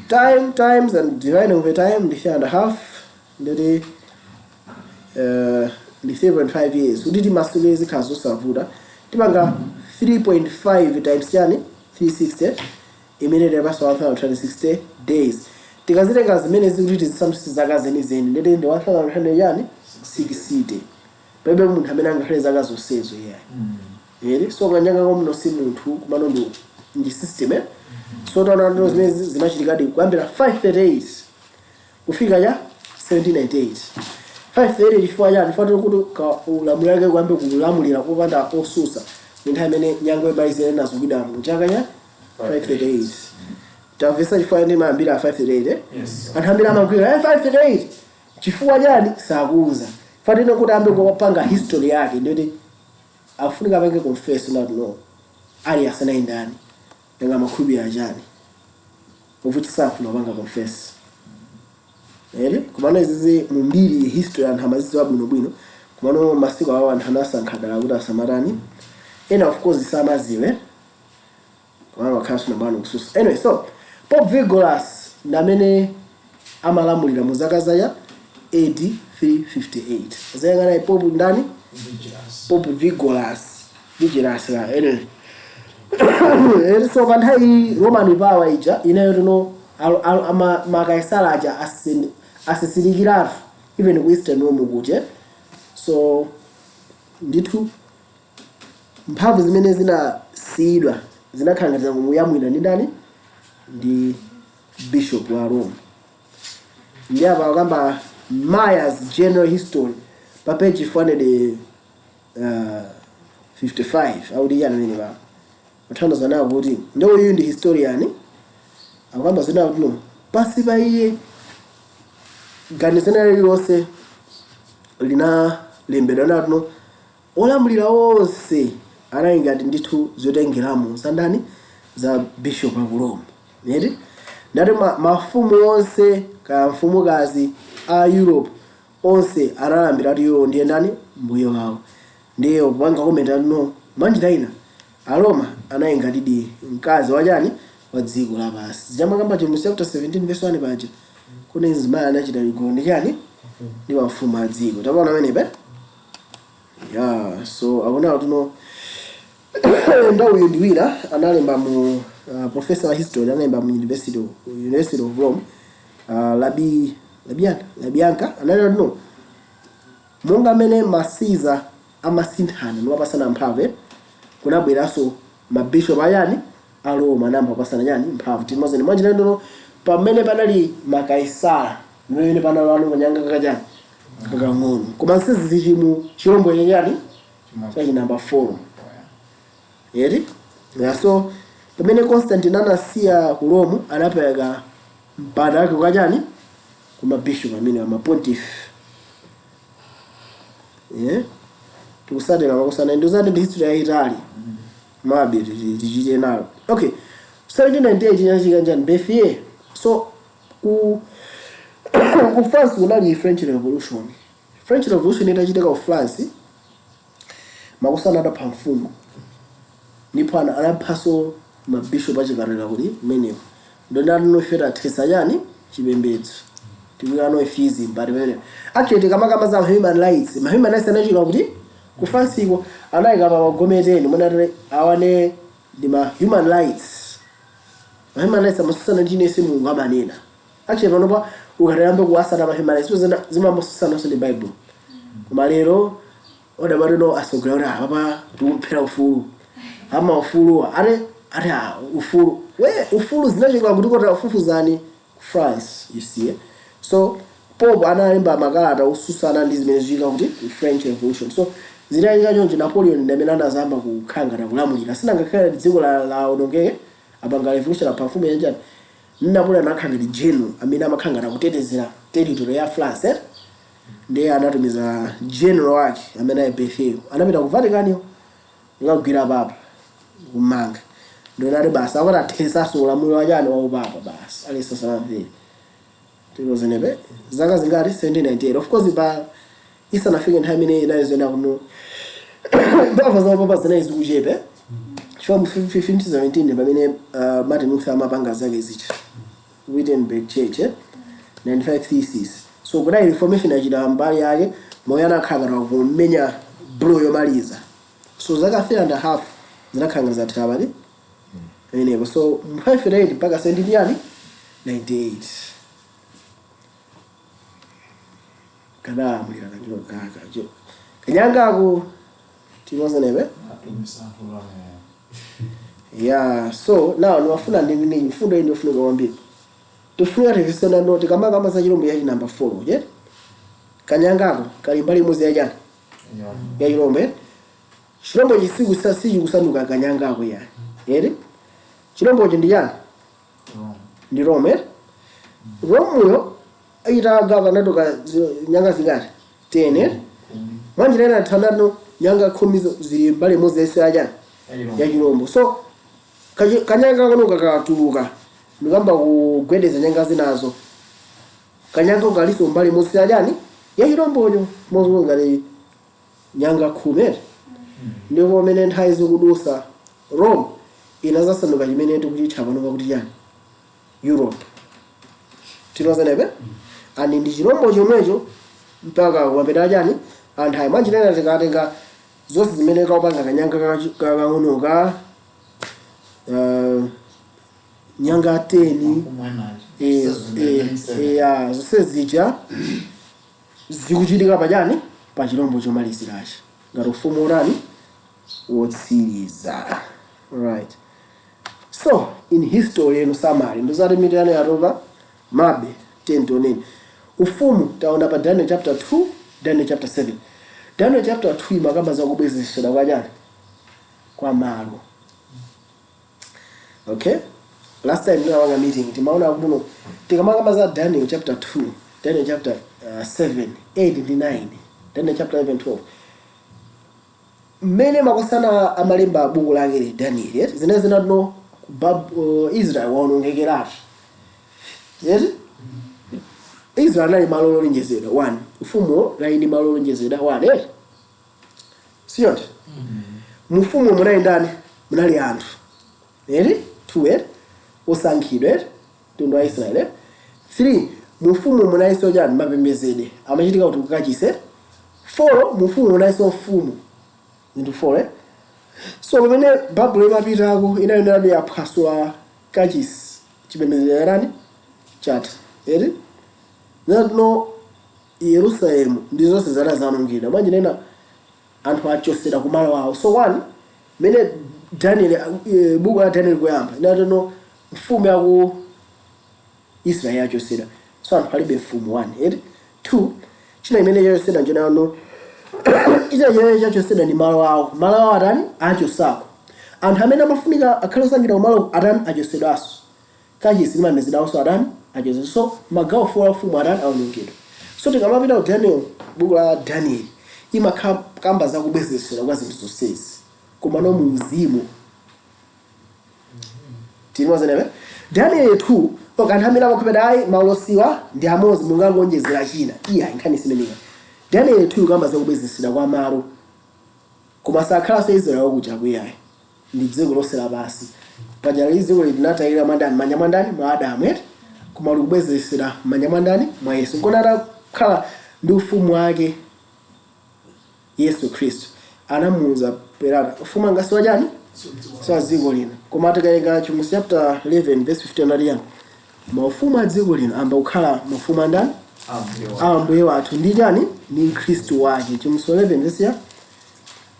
A: time, times and dividing of the time ndi 3 and a half, ndeti ndi 3.5 years. Kuti timasule zikhala zosavuta, tipanga 3.5 times chani? 360, imene tilapasa 1060 days. Tikazitenga zimene zikuti tizisamutse zaka zenizeni, ndeti ndi 1100 yani? 60. Palibe munthu amene angakhale zaka zonsezo, iyayi, eri. So kanyanga komuno si munthu, kumano ndi system, eh? So taona ndo zimene zimachitikadi kuyambira 538 kufika ya 1798. 538 chifukwa chani? Chifukwa kuti ulamuliro wake kuyambe kulamulira kopanda osusa ndi nthawi imene nyango yomalizira inazukidwa mu chaka cha 538. Tamvesa chifukwa ndi mayambira a 538, eh?
D: Yes.
A: Anthu ambiri amagwira, eh, 538 chifukwa chani? Sakuuza. Fatino kuti ambe kupanga history yake, ndiyoti afunika apange confess not no ali asanayi ndani, nanga amakhulupirira chani, kuti safuna kupanga confess, ere. Komano izizi mu mbiri, history, anthu amazidziwa bwinobwino. Komano masiku awo anthu anasankha dala kuti asamatani. Ena of course samaziwe, koma makhala sunabwana kususa. Anyway, so Pope Vigorous ndi amene amalamulira mu zaka zaya AD 358. Zayang'ana Pope ndani? Pope Vigorous, Vigorous la. Anyway, so pa nthawi Roman power ija inayo tino makaisala aja asisilikiratu even ku Eastern Rome kuti. So ndithu mphamvu zimene zinasiyidwa zinakhala ngati zangomuyamwira ndi ndani? Ndi bishop wa Rome. Ndi apa akamba Myers General History pa page 455, akuti yani amene pa kuthandiza nawo kuti ndi uyu ndi historian, akukamba zina kuti no, pasi pa iye ganizo lililonse linalembedwa nawo no, olamulira onse anali ngati ndithu zotengeramo za ndani? Za bishop aku Rome, eti? Ndati mafumu onse kaya mfumukazi a Europe onse analambira kuti iwo ndiye ndani? Mbuye wawo. Ndiye kupanga comment no, mwanjira ina Aroma anali ngatidi mkazi wachani? Wa dziko lapansi. Zichamakamba chimu chapter 17 verse 1 paja kune mzimayi anachita ligolo ndi chani? Ndi mafumu a dziko. Tapaona amenepa ya. So akuona kuti no, ndauyo ndi wina analemba mu professor wa history, analemba mu University of Rome, Labi Labiana Labianca, analemba no, monga amene masiza amasinthana niwapasana mphamvu, kunabweranso mabishop ayani? A Roma, anayamba kupasana chani? Mphamvu. Timozeni mwanjira ndono pamene panali makaisala, pamene panali anu kanyanga kakachani? Kakang'ono. Koma nsizi zichimu chirombo chachani? Chachi number 4, eti? Yeah, so pamene Constantine anasiya ku Rome, anapereka mpanda wake kukachani? Kuma bishop amene ama pontiff, yeah? Tikusatira makusana, ndizati ndi history yayitali, mabe tichite nayo. Okay, 1798 chinachitika njani? Berthier. So ku France kunali French Revolution. French Revolution itachitika ku France, makusana adapha mfumu, ndipo anaphanso mabishop achikatolika kuti kumeneko. Ndonati tathesa chani? Chipembedzo. Tikuyano atheism pati pamene actually tikamakamba za human rights, ma human rights anachika kuti ku France iko anayika pa magometeni mwenati awane ndi ma human rights. Ma human rights amasusana ndi chinese Mulungu amanena. Actually panopa ukatayamba kuwasata ma human rights, zimamasusananso ndi Bible. Koma lero odabatono asogolera kuti apapa tikuphera ufulu, ama ufulu ate ah, ufulu we ufulu zinachokera kuti? Kota ufufuzani ku France, you see, eh? So Pope analemba makalata osusana ndi zimene zikuchitika kuti? Ku French Revolution. So zitayika choncho, Napoleon ndi amene anazamba kukhangata kulamulira. Sinangakhale dziko la onongeke, apanga revolution, apha mfumu yanjani. Napoleon anakhala ngati general amene amakhangata kutetezera territory ya France, eh? Ndiye anatumiza general wake amene ali Berthier, anapita ku Vatican kukagwira papa, kumanga. Ndionati basi akuti athesaso ulamuliro wachani? Wa upapa. Basi alisasamamvere tikozenepe zaka zingati? 1798. Of course pa isanafike nthawi imene inali kuno, mphamvu za upapa zinali zikuchepa, chifukwa mu 1517 pamene Martin Luther amapanga zake zicha, Wittenberg Church, eh? 95 Thesis. So kudali reformation achita mbali yake, moyo anakhala ngati kumenya blow yomaliza. So zaka 3 and a half zinakhala ngati zathera pati pamenepo. So mu 558 mpaka 17 yani 98 kanalamulira kanyangako timozenepe. Yeah, so now niwafuna ndini mfundo iyi ndiofunika kwambiri. Tifunika tivisena no, tikamakamba za chilombo yachi number 4 je, kanyangako kali mbali imodzi yachani? Ya chilombo, eh? Chilombo chisiku sichikusanduka kanyangako ya eri. Chilombochi ndi chani? Ndi Rome, eh? Romuyo itagava natoka nyanga zingati? 10, eh? Mwanjira ina thanano nyanga 10 zili mbali imodzi yense yachani? Ya chilombo. So kanyanga kano kakatuluka ndikamba kugwedeza nyanga zinazo, kanyanga kaliso mbali imodzi yachani? Ya chilombocho, mozungu ngati Nyanga 10 ndipo pamene nthawi zikudusa, Rome inazasanduka chimene tikuchitcha pano pakuti chani? Europe. Tinozenepe ani ndi chirombo chomwecho mpaka kumapeta chani anthu ayi. Mwanjinena tikatenga zonse zimene kaupanga kanyanga kakang'onoka, nyanga 10, ya zonse zija zikuchitika pachani? Pa chirombo chomalizirachi, ngati ufumu utani? Wotsiriza. Right, so in history enu summary ndizati mitano yatopa mabe 10 toneni. Ufumu taona pa Daniel chapter 2, Daniel chapter 7. Daniel chapter 2 imakamba za kubwezesera kwa chani? Kwa malo. Okay, last time tinapanga meeting, timaona kuti no, tikamakamba za Daniel chapter 2, Daniel chapter 7, 8 ndi 9, Daniel chapter 11, 12, mmene makosana amalemba buku lake Daniel, yes? Zimene zinatino Israel waonongekeratu, yes? Israel anali malo olonjezedwa one, ufumu unali ndi malo olonjezedwa one, yes? Siyonse mufumu munali ndani? Munali anthu eri two, eri osankhidwa, eri mtundu wa Israeli, eri three. Mufumu munalinso chani? Mapembedzedwe amachitika kuti kukachise. Four, mufumu munalinso mfumu. Zinthu four, eh? So pamene Babulo imapitako, inali yaphwasula kachisi, chipembedzo yarani chatha, eri no Yerusalemu ndi zonse zada zanongedwa. Mwanji nena anthu achosera kumalo awo. So one, mene Daniel, buku la Daniel kuyamba inateno mfumu yaku Israeli yachosera, so anthu alibe mfumu, one, eri two. China imene chachosera njenano, china chimene chachosera ndi malo awo. Malo awo atani? Achosako. Anthu amene amafunika akhale osankhidwa kumalo atani? Achosedwanso. Kachisi limamezedwanso atani? Achosedwa. So magawo 4 a ufumu atani? Aonongedwa. So tikamapita ku Daniel, buku la Daniel imakhala kamba zakubwezesera kwa zinthu zonsezi, koma no mu uzimu. Tinozenewe Daniel 2 ok, anthu amene amakhopera ayi maulosiwa ndi amodzi, mungangonjezera china. Iya, nkhani simeneyi. Daniel 2 kamba zakubwezesera kwa malo, koma sakhalanso Israel wakuja kuyayi, ndi dziko lonse lapansi. Paja li dziko linatayira mwandani? Manja mwandani? Mwa Adamu, eti? Koma likubwezesera manja mwandani? Mwa Yesu. Nkona atakhala ndi ufumu wake Yesu Khristu, anamuuza Pilato, "Ufumu anga si wachani? Si wa dziko lino." Koma tikalenga Chivumbulutso chapter 11 verse 15, anati yani? Maufumu a dziko lino amba kukhala maufumu andani? A Ambuye wathu ndi chani? Ndi Mkhristu wake. Chivumbulutso 11 verse ya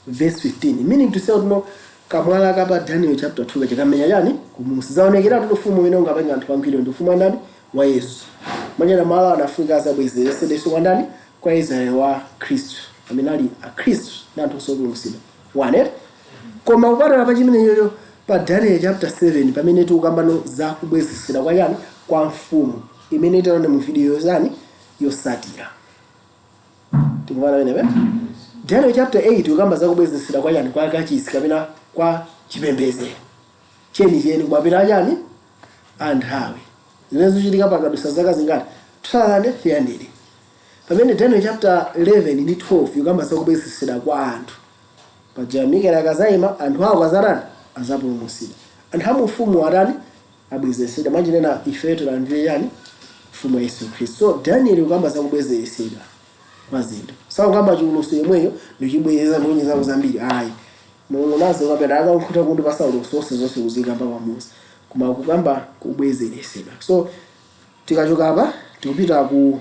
A: verse 15, meaning to say kuti no, kamwala kapa Daniel chapter 2 kachikamenya chani? Kumusi zaonekera kuti ufumu umene ungapanga anthu pangwiro ndi ufumu andani? Wa Yesu. Manyana malo anafika azabwezeresedwenso kwa ndani? Kwa Israeli wa Khristu, amene ali akhristu ndi anthu osopulumutsidwa one, eh? Koma kupatala pa chimenechocho, pa Daniel chapter 7 pamene tikukambano za kubwezesera kwa chani? Kwa mfumu, imene itaone mu video yozani yosatira. Tikumana pamenepe. Daniel chapter 8 ukamba za kubwezesera kwa chani? Kwa kachisi kapena kwa chipembedzero chenicheni kumapita chani? Anthawi zimene zikuchitika pakadusa zaka zingati? 2300. Pamene Daniel chapter 11 ndi 12 yukamba za kubwezesera kwa anthu. Paja Mikaeli akazayima, anthu awo azatani? Azapulumutsidwa. Anthu amufumu atani? Abwezeresedwa. Mwanjinena ife tilandire yani? Mfumu ya Yesu Khristu. So Daniel ukamba za kubwezeresedwa kwa zinthu, sakukamba chiuluso yomweyo ndichibwereza ndikunyezako zambiri, ayi. Mulungu nazo kapena akankhuta kuti pasa ulosi onse zonse kuzikamba pamodzi, koma kukamba kubwezeresedwa. So tikachoka apa tikupita ku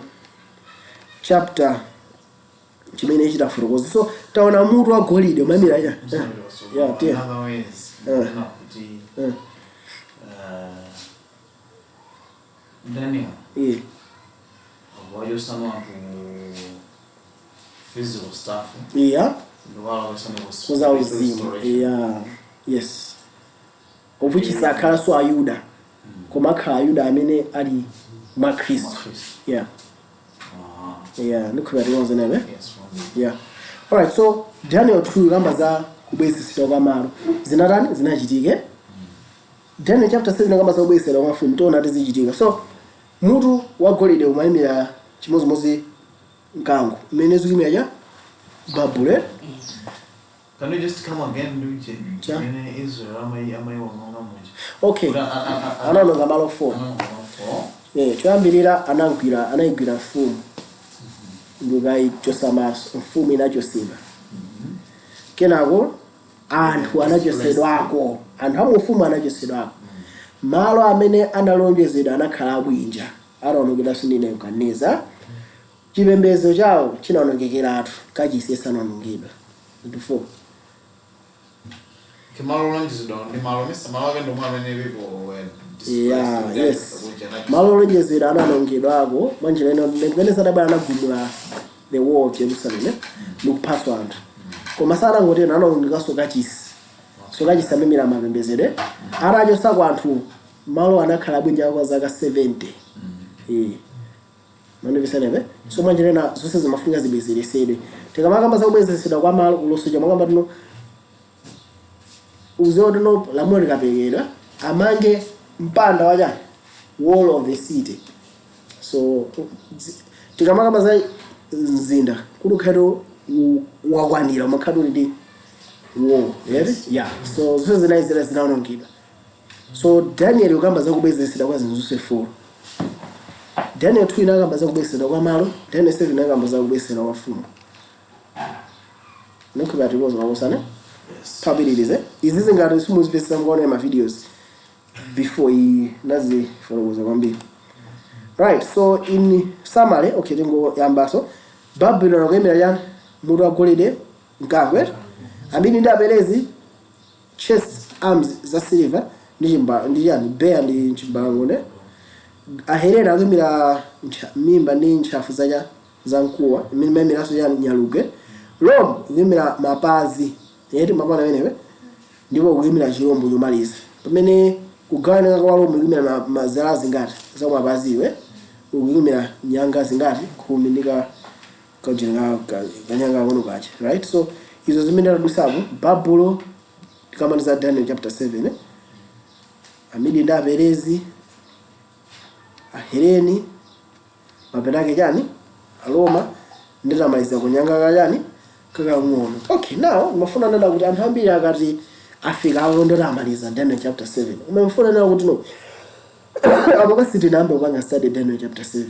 A: chapter chimene chitafotokoza. So taona mutu wa golide umayimira ya ya tiye.
D: Another ways, ndinena kuti Daniel wachosana ku physical stuff ndikwalowesana ku
A: kuza uzimu, yeah, yes, of which sakhalanso Ayuda, koma akhala Ayuda amene ali mwa Khristu. Yeah, ndikhulupirira tikonzenepe.
D: Yes,
A: Yeah, alright. So Daniel 2 kamba za kubwezesedwa kwa malo, zinatani? Zinachitike. Daniel chapter 7 kamba za kubwezesedwa kwa mfumu, tiona tizichitika. So mutu wa golide umayimira chimodzimodzi mkango, mmene zikuyimira cha Babule.
D: Can you just come again, Luigi?
A: Cha.
D: Mene Israel amaiwononga muja.
A: Okay, anaononga malo 4. Choyambirira anagwira, anayigwira mfumu ndikukayichosa maso, mfumu inachosedwa. Kenako anthu anachosedwako, anthu amufumu anachosedwako. Malo amene analonjezedwa anakhala abwinja, anaonekedwanso ndi Nebukadineza. Chipembedzo chawo chinaonekekeratu, kachisi sanaonongedwa. 24.
D: Kimalo olonjezedwa ndi malo misa malo ake ndomwe amene people were
A: Yeah,
D: displaced.
A: yes, malo olonjezedwa anaonongedwako mwanjira ino. Nebukadineza adabwera, anagumula the wall of Jerusalem, ndikuphaswa anthu, koma sanangotero, anaonongekanso kachisi. So kachisi amemera mapembedzero atachosako anthu, malo anakhala abwinja kwa zaka 70. Mandivisenepe. So mwanjira ina zonse zimafunika zibwezeresedwe. Tikamakamba za kubwezeresedwa kwa malo, ulosoja mwakamba tino uziwa tino lamulo likaperekedwa amange mpanda wachani, wall of the city. So tikamakamba za mzinda kuti ukhale wakwanira, umakhale uli ndi wall, right? Yeah, so zonse zinayi zina zinaonongedwa. So Daniel ukamba za kubwezeresedwa kwa zinthu zonse 4. Daniel 2 inakamba za kubwezeresedwa kwa malo, Daniel 7 inakamba za kubwezeresedwa kwa mfumu. Nokubatibozo makosana.
D: Yes.
A: Pabilirize izi zingati simuzipesesa, mukaona ma videos before iyi nazifotokoza kwambiri, right? So in summary, okay, tingoyambaso. Babylon akuyimira chani? Mutu wa golide, mkango, right? Amidi ndi Aperezi, chest arms za silver ndi chimba ndi chani, bear ndi chimbalangondo. Ahelene akuyimira mimba ndi ntchafu zacha za mkuwa imene imayimiranso chani? Nyalugwe. Rome ikuyimira mapazi eti, mapana amenewe, ndipo kuyimira chirombo chomaliza. Pamene kugawanika kwa Rome ikuyimira mazala zingati za mapaziwe, ukuyimira nyanga zingati? 10 ndi ka kajira kanyanga kakono kacha, right? So izo zimene tadusapo, Babulo tikamaliza Daniel chapter 7, eh? Amidi ndi Aperezi, Aheleni, mapetake chani? Aroma. Nditamaliza kunyanga kachani? Kakang'ono. Okay, now mafuna nena kuti anthu ambiri akati afika apo ndoti Daniel chapter 7, umemfuna nena kuti no, apo sitinambe kupanga study Daniel chapter 7.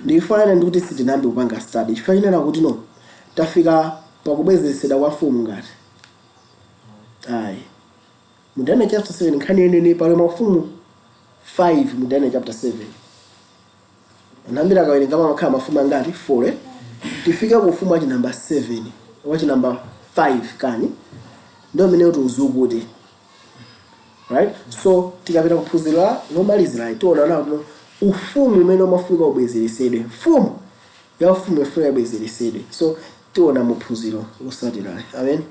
A: Ndifana ndikuti sitinambe kupanga study chifukwa chinena kuti no, tafika pakubwezeresedwa kwa mfumu ngati ayi. Mu Daniel chapter 7 nkhani yenene pali mafumu 5. Mu Daniel chapter 7 anthu ambiri akawerenga pamakhala mafumu angati? 4, eh? Tifike ku ufumu wachi number 7, wachi number 5 kani, ndio mmene kuti uzukute, right? So tikapita kuphunzira lomalizira tiona nawo kuti ufumu umene umafunika ubwezeresedwe, mfumu ya ufumu ifunika ibwezeresedwe. So tiona muphunziro lotsatira. Amen.